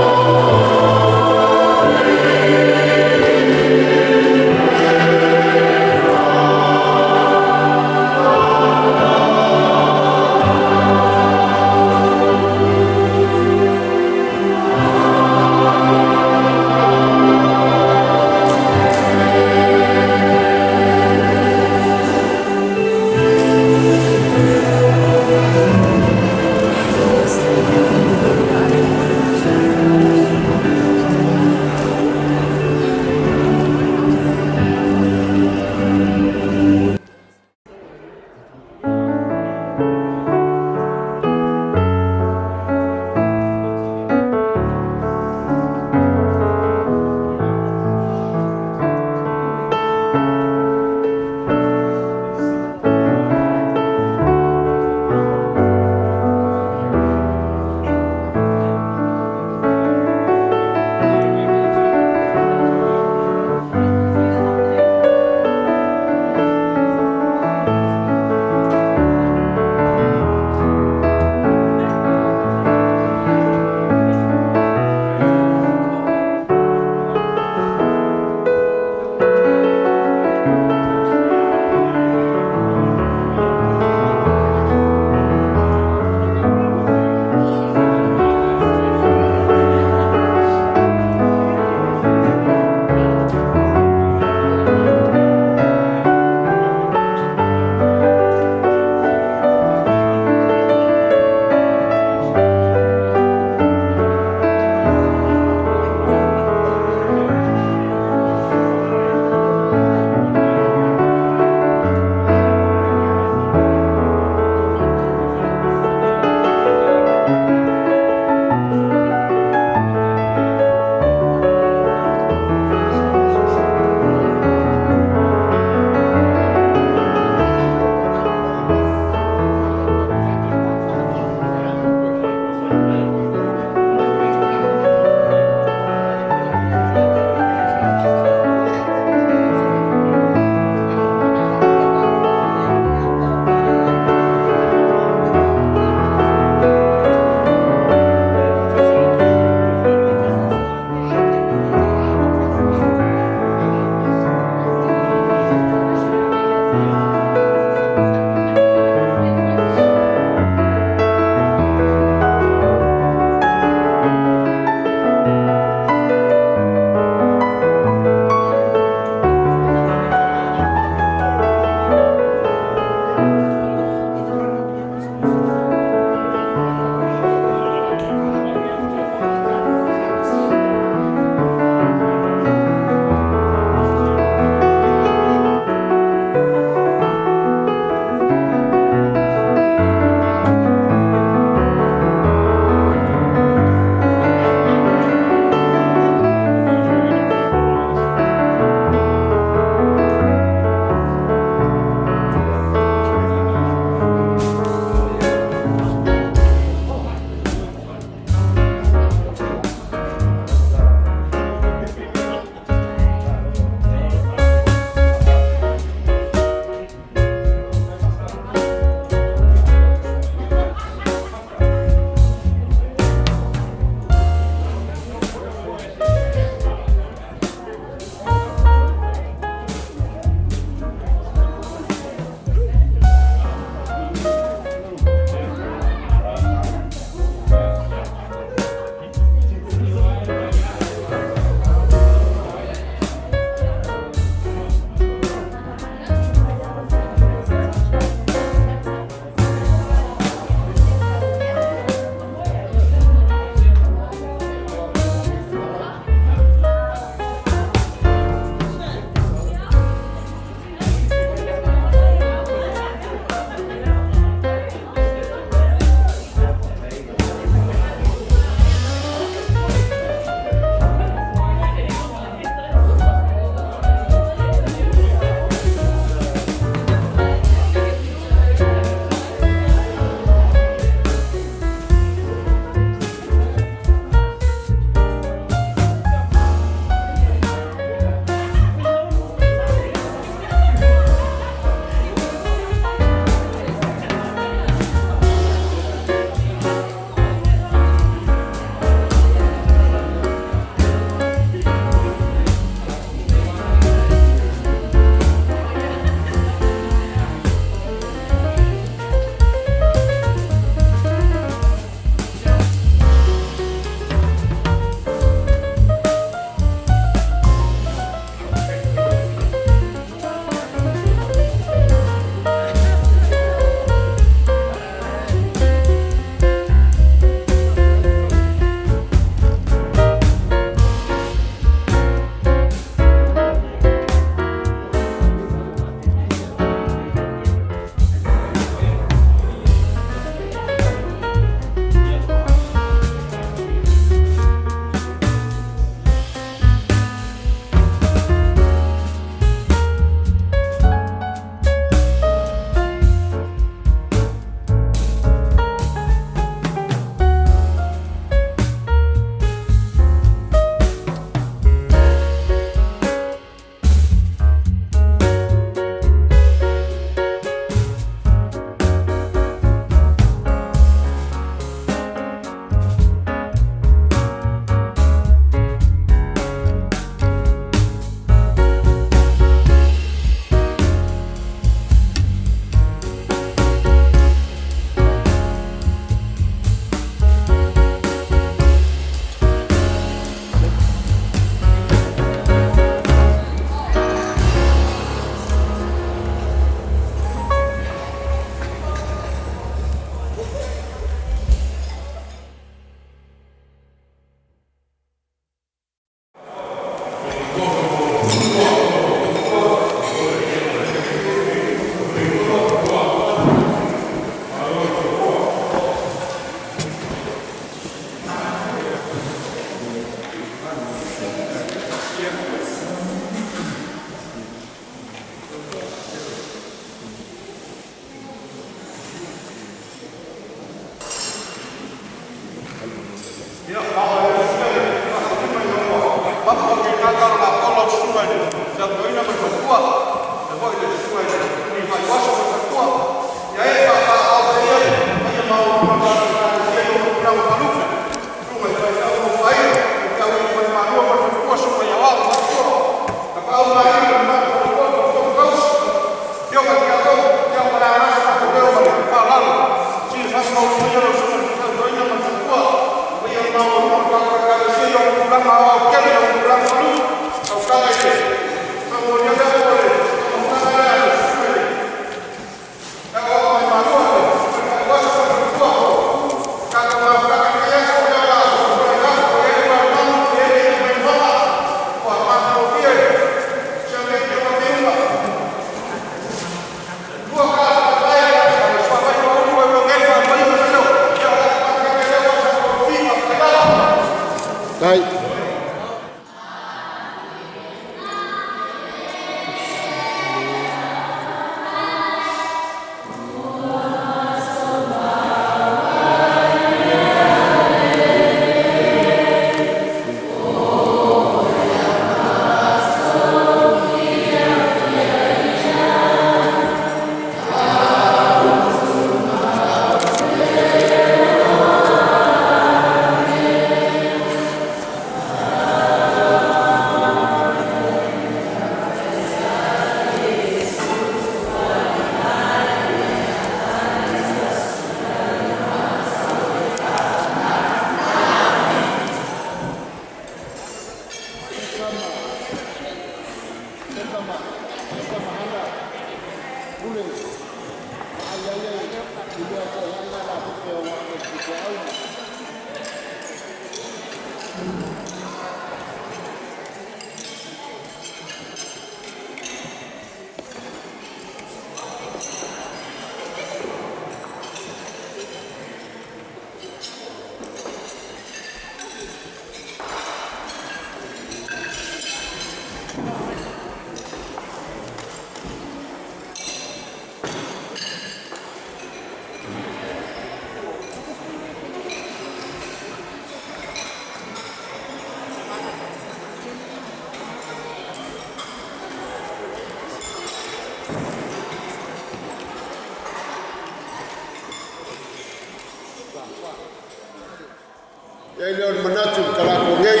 I ai lea o le manatu i le talaatu nei,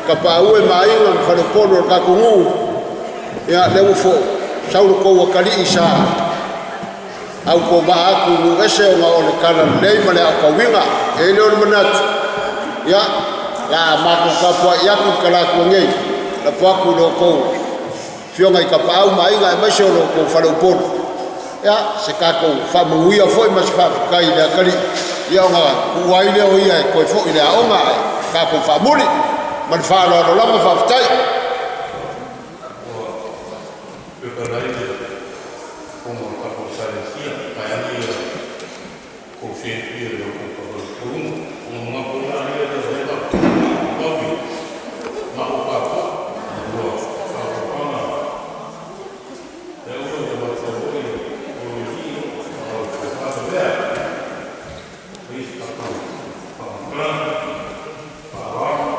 Tapaau e ma Aiga ma Faleupolu o le tatou nuu, ia lea ua fou, sau le tou atalii sa autovaa atu i nuu ese ona o le talalelei ma le aotauina. E i ai lea o le manatu, ia, o le a matou tapuai atu i le talaatu nei, lafo atu i lo outou afioga i Tapaau ma Aiga aemaise o lo outou faleupolu, ia, se tatou faamanuia foi ma se faafetai i le atalii, ia ona tuua ai lea o ia e toe foi i le aoga, ae tatou faamuli. Ma le faaaloalo lava, faafetai. Ua pepa ai le fono a le tatou Ekalesia, vaeane ia tou seetia i le tou faleupoluga. Ona manatu ai la lea o lea tatou te tumau na o tatou ua faaopoopaga le aua le avatua foi o le alii ona o le tofa lea. Fai se tatou faamatalaga faaaloalo.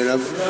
lava.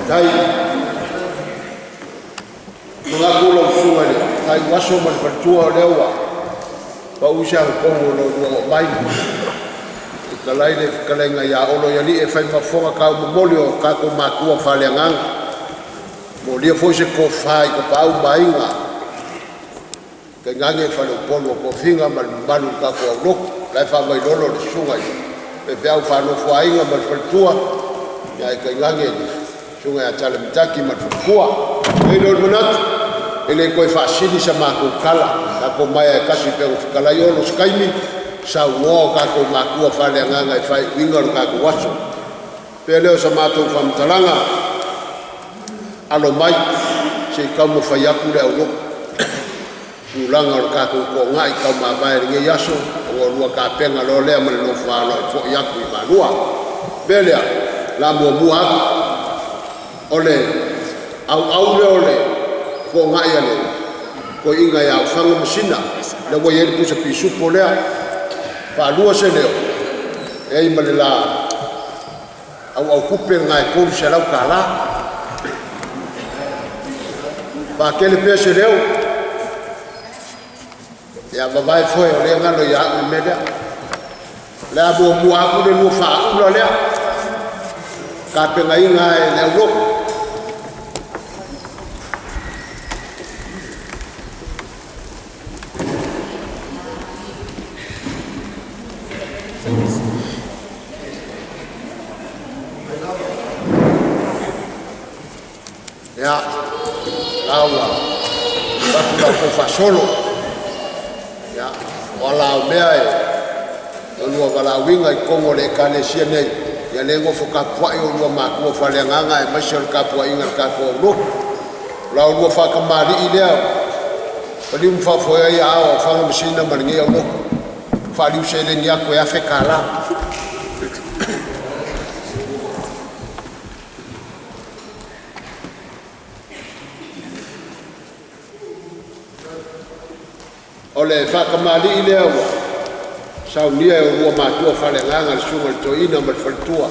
Tai manatu lau susuga i le faaiuaso ma le faletua o lea ua pau se agatonu o lo oulua oo mai e talai le fetalaiga ia Olo i alii e fai ma fofoga taumomoli o tatou matua faaleagaga. Molia foi se tofa i Tapaau ma Aiga, tainane faleupolu o tofiga ma le mamalu o le tatou aulotu la e faavailolo le susuga i faifeau faanofoaiga ma le faletua, ae tainane le susuga ia Talematati ma le faletua. Ona i ai lea o le manatu, e le toe faasili sa matou tala, tatou omai lava e tasi pei ona fetalai Olo i se taimi, saunoa o tatou matua faaleagaga i faaiuiuga o le tatou aso. Ona faapea lea o sa matou faamatalaga, alo mai se i taumafai atu le aulotu i tulaga o le tatou toonai taumavae i lenei aso, ona oulua tapena loa lea ma le nofo a alo e foi atu i Malua. O le mea lea, o le a muamua atu o le auau lea o le foonai a le toeaina ia Ofaga Masina, lea ua i ai le pusa pisupo lea. Faalua se leo, e i ai ma le la auautupe lena e $300. Faatele pea se leo, ia vavae foe o lea e galo ia au le mea lea. O le a muamua atu le lua faaula lea, tapenaina e le aulotu. Ia, la ua avatu la outou faasolo, ia, o ala o mea e lua valaauina i totonu o le Ekalesia nei, ia lea e nofo tapuai oulua matua faaleagaga aemaise o le tapuaiga a le tatou aulotu. O la oulua faatamalii lea, maliu ma faafoe ai aao o Ofaga Masina ma lenei aulotu, faaliu seleni atu e $1,000. O le faatamalii lea ua saunia e oulua matua faaleagaga le susuga i le Toeaina ma le faletua.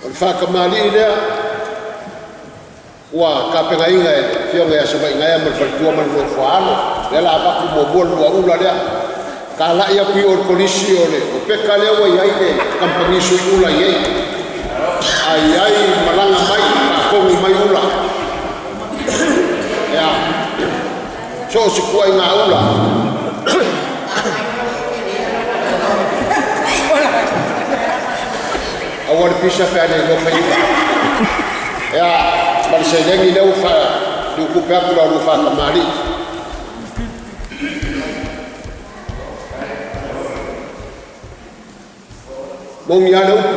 O le faatamalii lea ua tapenaina e le afioga ia Savaigaea ma le faletua ma le nofo a alo, lea o le a avatu muamua le luaula lea. Talai atu i o i le kolisi o le Opeka lea ua i ai le kamupani suiula i ai. A i ai malaga mai, faatogi mai ula. Ia, so o se tuaiga ula. Aua le pisa pe a le iloa fai ula. Ia, ma le seleni lea ua faaliutupe atu la lua faatamalii. Moni lava le upu,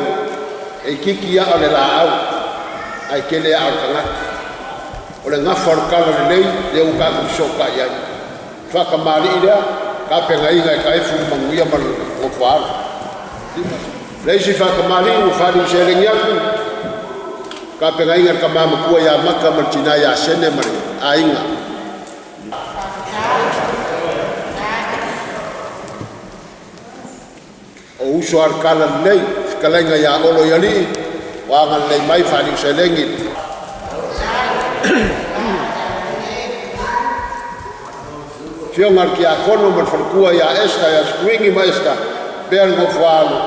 e itiiti aa o le laau, ae tele aa o le tagata. O le gafa o le tala lelei lea ua tatou fesootai ai. Faatamalii lea, tapenaina e Taefu le manuia ma le nofo a alo. Le isi faatamalii ua faaliu seleni atu, tapenaina e le tama matua ia Maka ma le tina ia Sene ma le aiga. O uso a le tala lelei, fetalaiga ia Olo i alii, ua agalelei mai faaliu seleni. Afioga i le Tiakono ma le faletua ia Esta ia Sekuini ma Esta, pea le nofo a alo.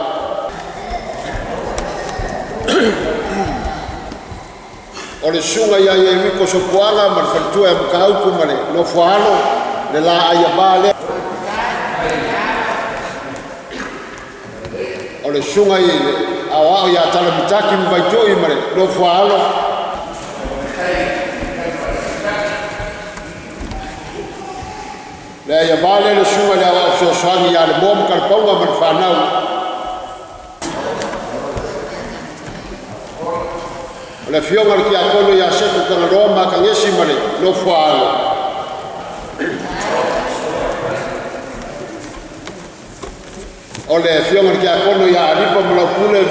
O le susuga ia Ieriko Sopuaga ma le faletua ia Mataupu ma le nofo a alo, le laai ava lea. O le susuga i le aoao ia Talamitaki ma Vaitui ma le nofo a alo. Le aiava lea le susuga i le aoao fesoasoani ia Lemoa ma Kalepauga ma le fanau. O le afioga i le Tiakono ia Seku Tagaloa ma Akagesi ma le nofo a alo. O le afioga i le Tiakono ia Alipa ma Laupule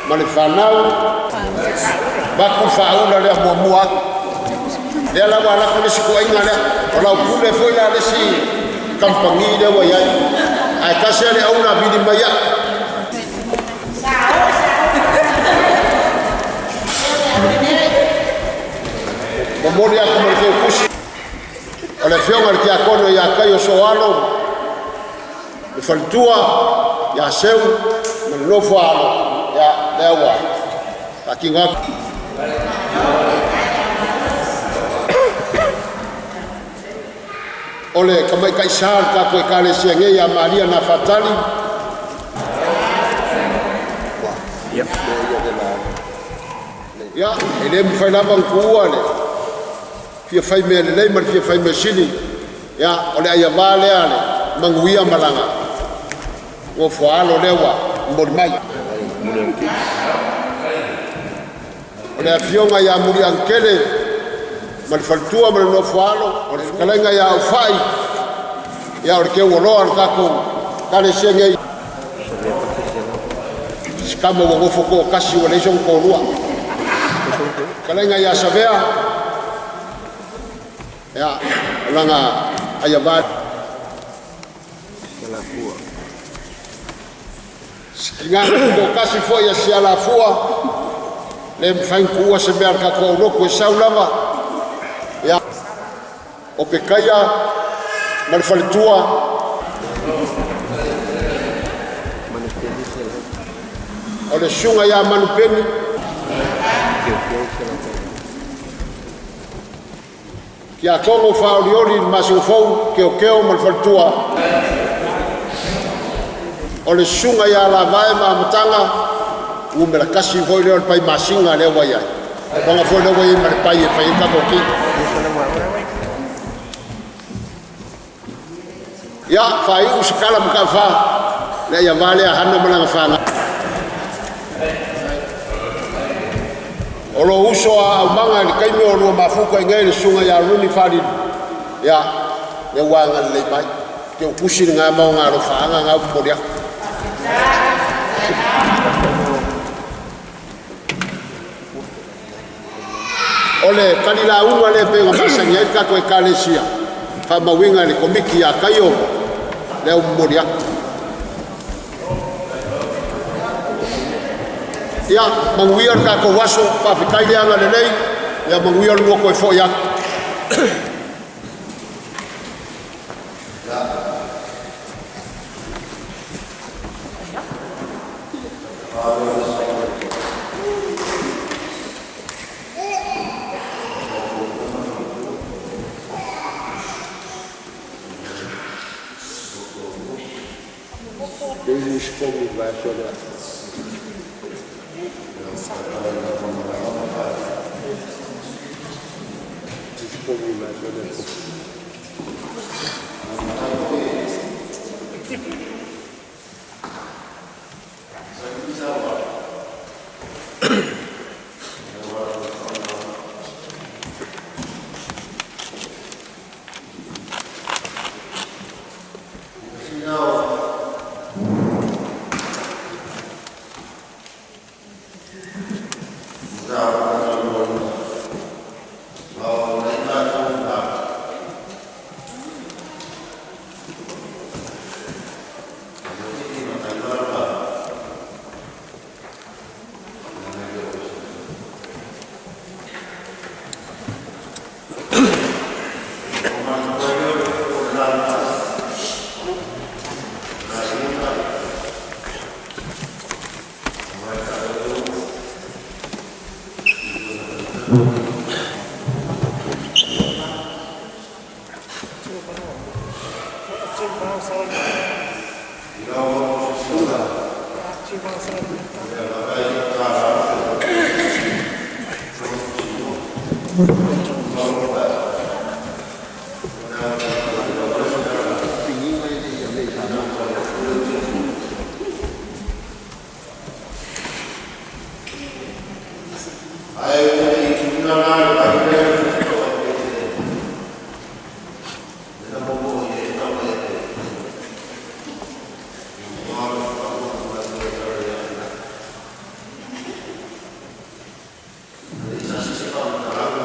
ma le fanau. Vaku faaula lea muamua atu. Lea la ua alako le isi tuaiga lea. O Laupule foi la le isi kamupani lea ua i ai. Ae tasi lava le aula vili mai au. Momoli atu ma le teutusi. O le afioga i le Tiakono ia Kaio Soalo, le faletua ia Seu ma le nofo a alo, ia lea ua faatino atu. O le tamaita'i sā o le tatou Ekalesia nei ia Maria Nafatali. Ia, e le mafai lava ona tuua le fia fai mea lelei ma le fia fai mea sili. Ia, o le aiavā lea le manuia ma lana nofoaalo lea ua momoli mai. O le afioga ia Muliagatele ma le faletua ma le nofoaalo, o le fetalaiga ia Aufai, ia o le teuoloa o le tatou Ekalesia nei, si tama ua nofo toatasi ua leai sona toalua. Fetalaiga ia Savea, ia o lana aiavā. Sikiga toatasi foi a Sialafua, le mafai ona tuua se mea a le tatou aulotu e sau lava. Ia, o Petaia ma le faletua. O le susuga ia Manupeni. Tiakono faaolioli i le masina fou Keokeo ma le faletua. O le susuga ia Lavae ma Amataga, numera 1 foi lea o le pai masina lea ua i ai. Aga foi lea ua i ai ma le pai e fai ai tatou keki. Ia, faaiu se tala ma taafa le aiavā lea Hana ma lana fanau. O lou uso a aumaga i le taimi o lua mafuta i nei le susuga ia Runi Faalili, ia, lea ua agalelei mai. Te utusi le gama o ngā alofaaga ngā momoli atu. O le talilauga lea pei ona masani ai le tatou Ekalesia, faamauina e le Komiti ia Kaio, lea ua momoli atu. Ia, manuia le tatou aso, faafetai le agalelei, ia manuia le lua toe foi atu. Ae ou te le i tuua la le vai lea i le toa i Petelema, e na momoo i ai tama ia te ia le whakamotu mai koe tara ia te laki. E i sasi se whamataranga.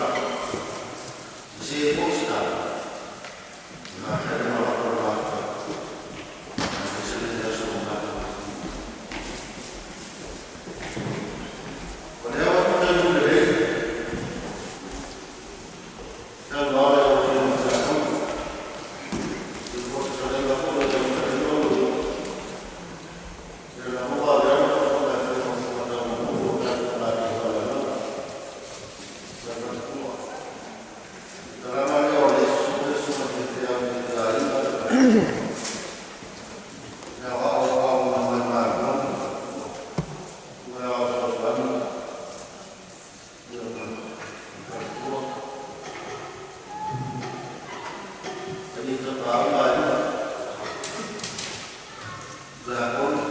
Tiakono,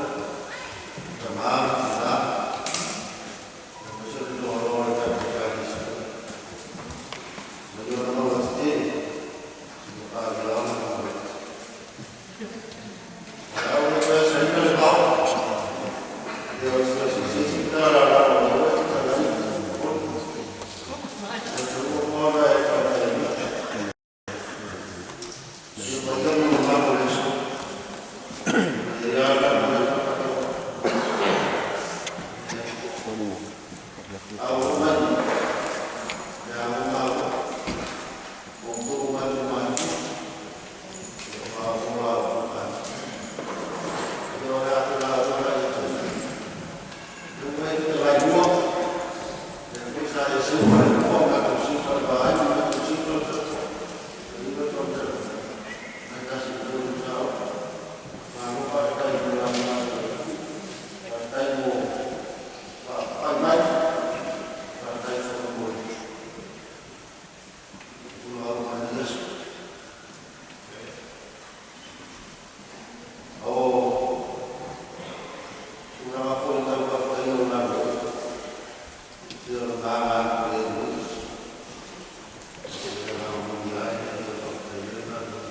tamā ma tinā, aemaise o le loaloa o le tatou Ekalesia. Mai ona maua tetele seia paia ona maua. O le a ou le toe asaina le vao, ia o se isi tala lava o lea e fetalai i totonu. Talitonuga ona e faataina. Susu paia ma mamalu o le aso. Ia la le faatau. A oo mai le ago o outou matua, o maua o ia o le a te lauga i te Lunga i te lailua, le foi sa e seu fale mua, matou seu fale vaai, matou seu fale tatu. Iwa tolu mai tasi tolu sa o. Malo faafetai mo la matou. Faafetai mo faapai mai. Faafetai foi mo le tulaga mai le aso. O tulaga foi tau faafetai o galuega. Ia o le galuega le moni ai ia faafetai ai galuega.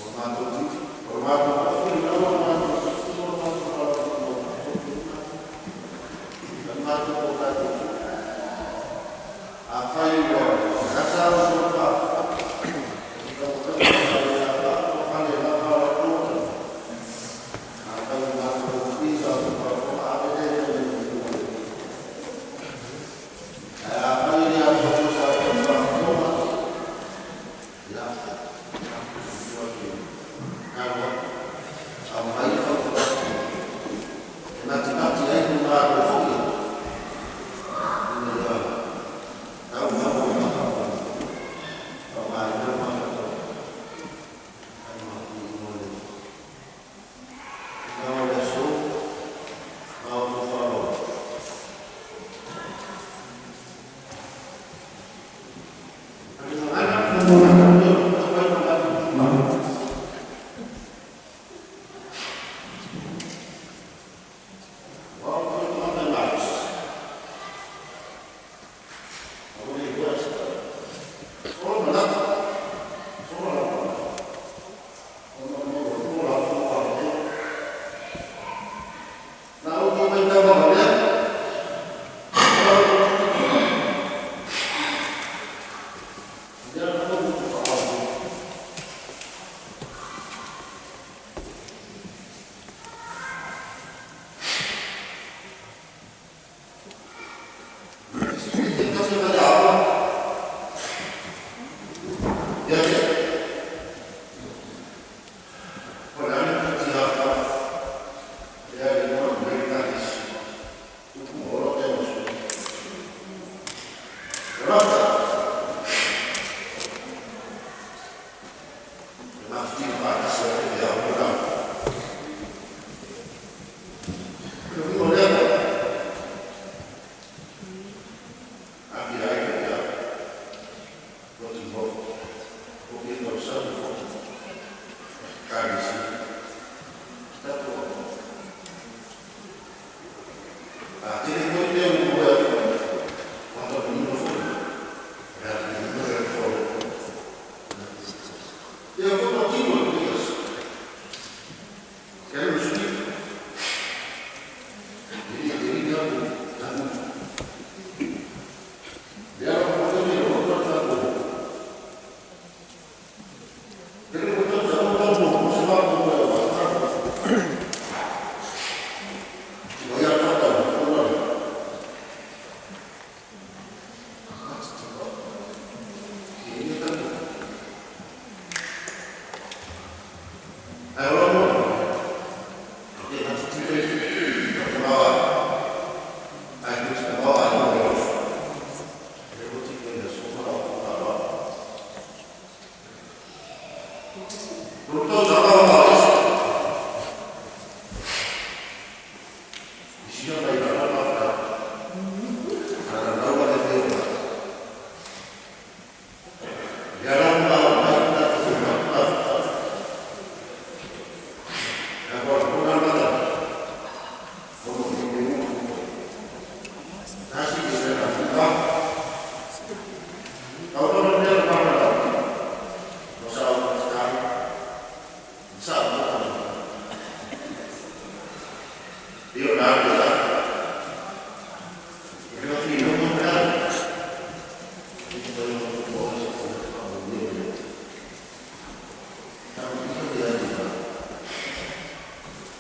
O matou tiute, o matou tofi lava, o matou tofi, o matou faalogologo, tofi matou. Matou o tatou. Afai ua gata o outou faafofoga, fale lava o tou. Afai ua matou tofi sa outou faafofoga, ave lea i le Ae afai e le atoatoa sa outou faafofoga, ia, atu aumai le fautuaga e matimati ai le malo foi ina ia taumau o faaaogaina le mafaufau ai ma le tulaga o le aso ma outou faaaloalo.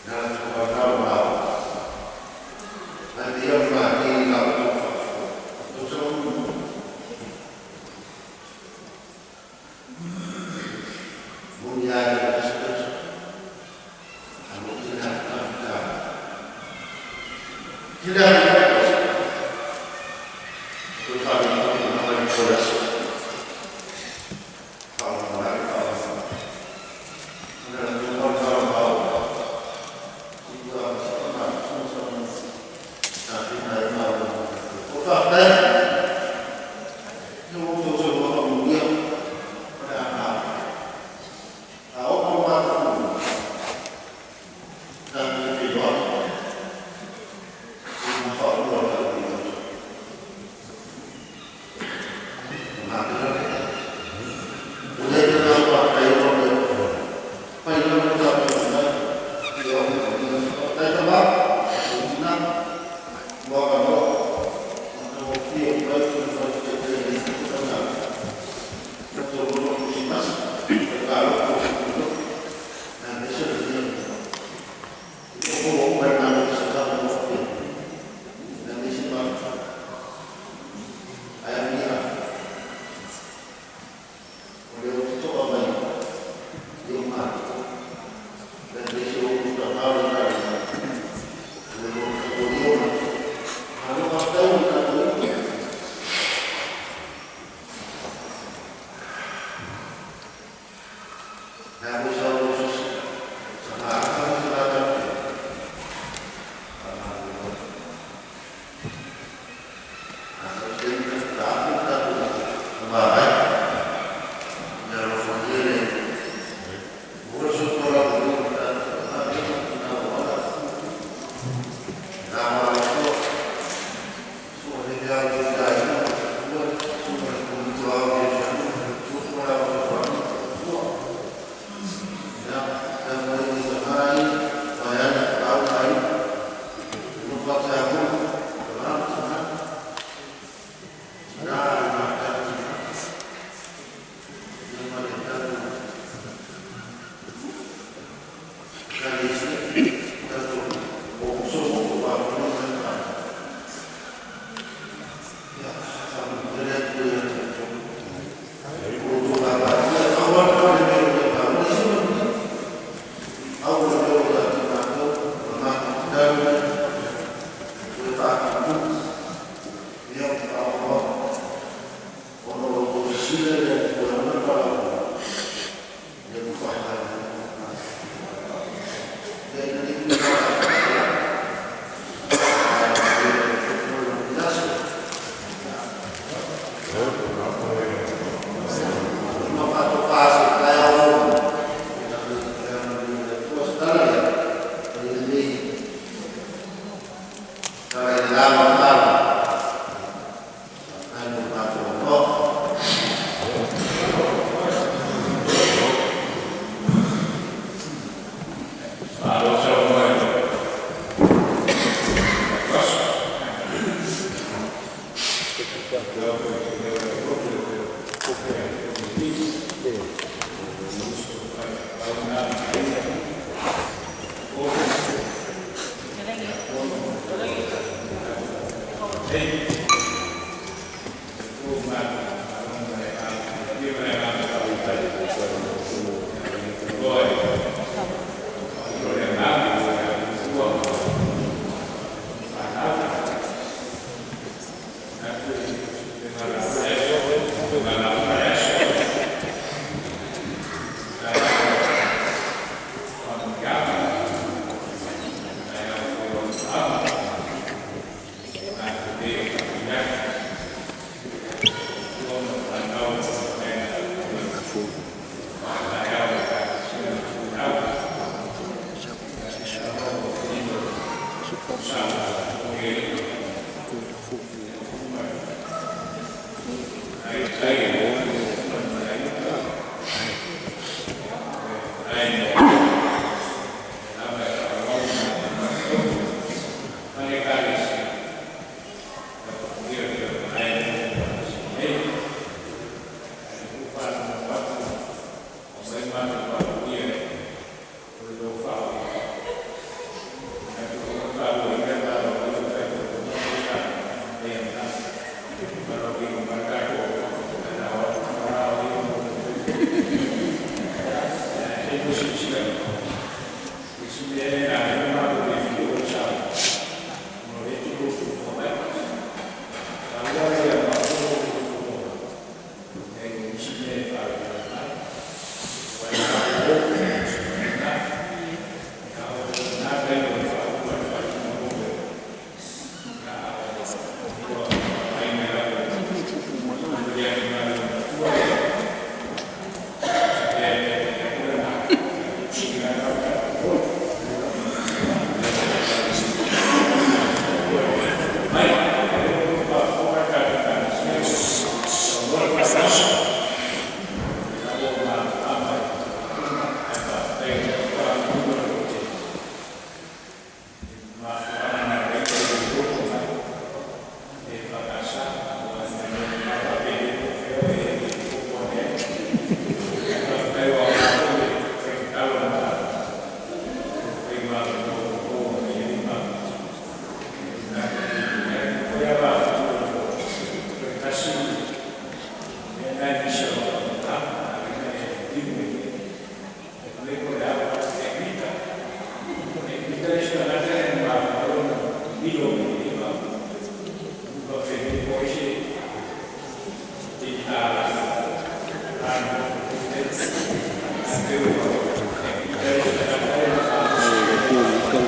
Amen.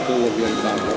tatou aviavi malo.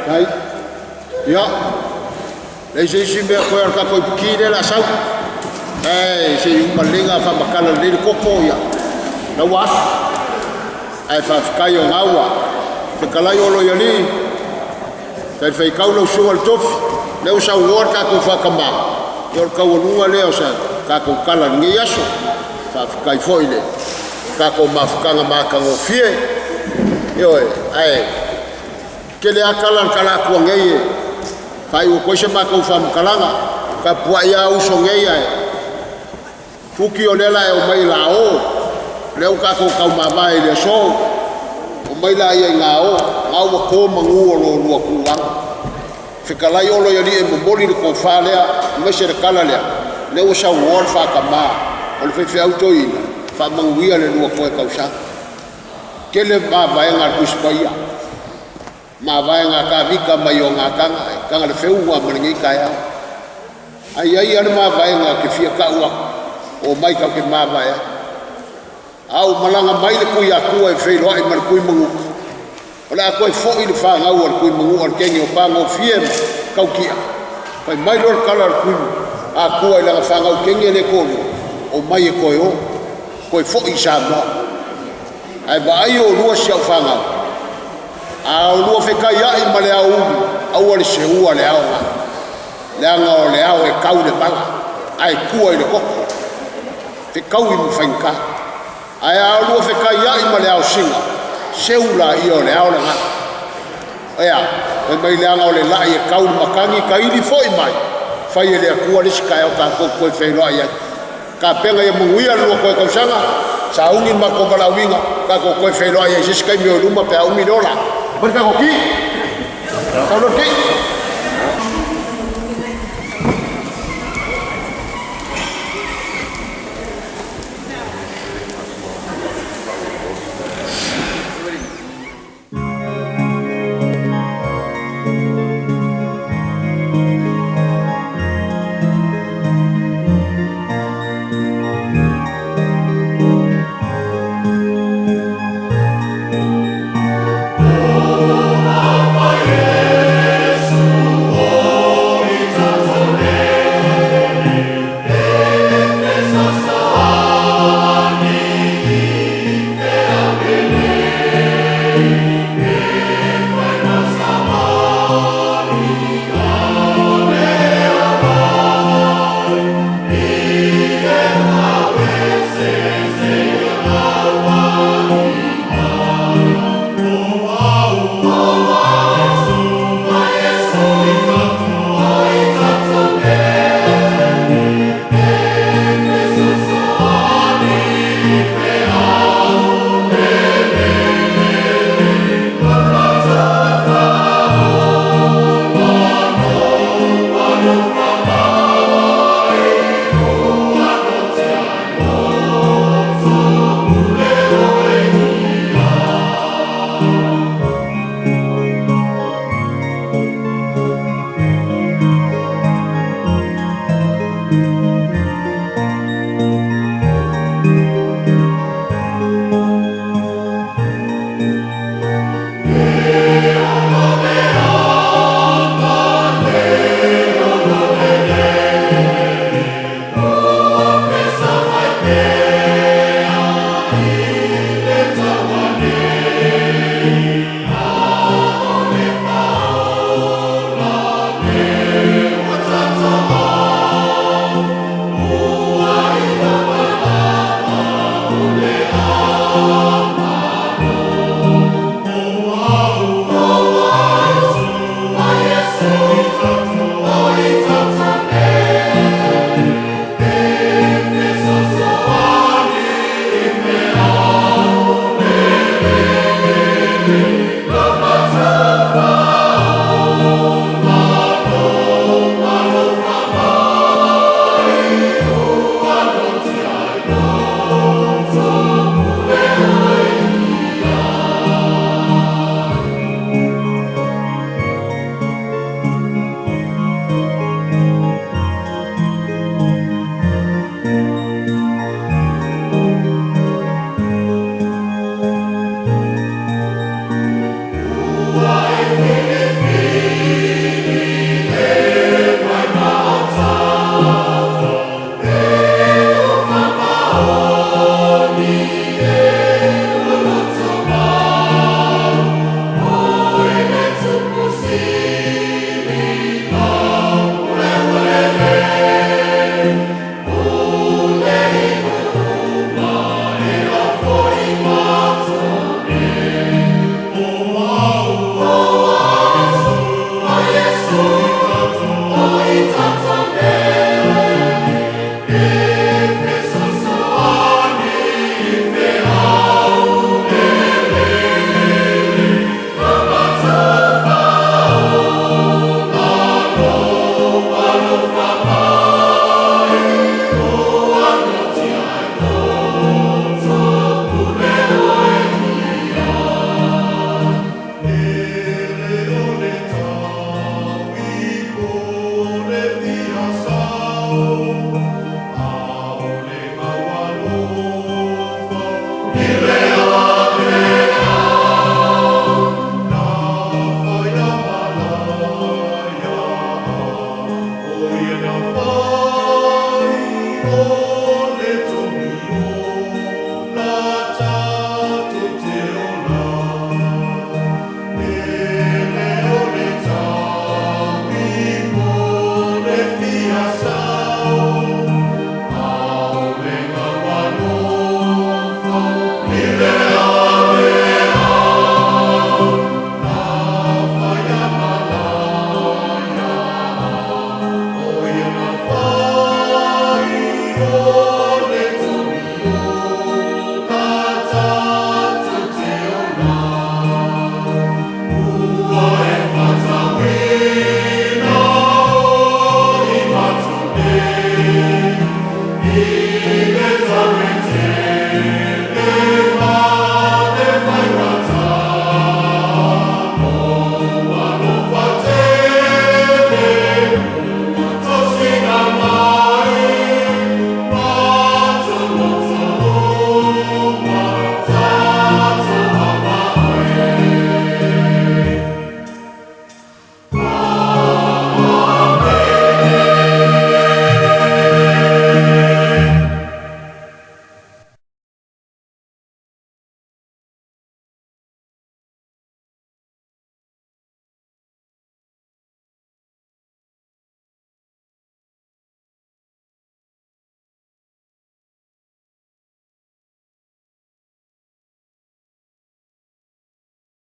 Ai, ia, leai se isi mea koe a le tatou ipuki lea o le a sau. Ae se i uma lelei ona faamatala lelei le koko, ia, la ua asu. Ae faafetai o na ua fetalai Olo i alii, talifaitau lau susuga i le tofi, lea ua saunoa le tatou faatama, ia o le taualuga lea o sa tatou tala i lenei aso. Faafetai foi i le tatou mafutaga matagofie. Ioe, ae tele lava tala na tala atua nei e faaiu atu ai se matou faamatalaga. Tapuai lava uso nei ae fuki o lea la e omai la o. Lea ua tatou taumavae i le aso, omai laia i gao, na ua to manu o lo oulua tulaga. Fetalai Olo i alii e momoli le tofa lea, aemaise le tala lea, lea ua saunoa le faatama o le faifeau toeaina, faamanuia le lua toe tausaga. Tele mavaega a le Tusi Paia, mavaega a Tavita ma Ionatana, e taga le feuga ma lenei taeao. Ae i ai lava le mavaega ou te fia tau atu, omai tatou te mavae ai. A ua malaga mai le Tuiatua e feiloai ma le Tuimanua, o le a toe foi le fanau a le Tuimanua, le teine o Pagofie ma Tautia. Fai mai loa le tala a le Tuiatua i lana fanau teine lea e toalua, omai e toe o, toe foi i Samoa. Ae vaai oulua si au fanau, a oulua fetaiai ma le aoauli, aua le seua le ao na, leaga o le ao e tau le vala, ae tua i le toto, fetaui ma faigata. Ae a oulua fetaiai ma le aosina, seu laia o le ao lena. Ea, fai mai leaga o le lai e tau le matagi, taili foi mai, fai e le Atua le isi taeao tatou toe feiloai ai. Tapena ia manuia le lua toe tausaga, sauni le matou valaauina, tatou toe feiloai ai i se isi taimi o i luma pe a umi le ola. Aumai le tatou ti! Sau loa le ti!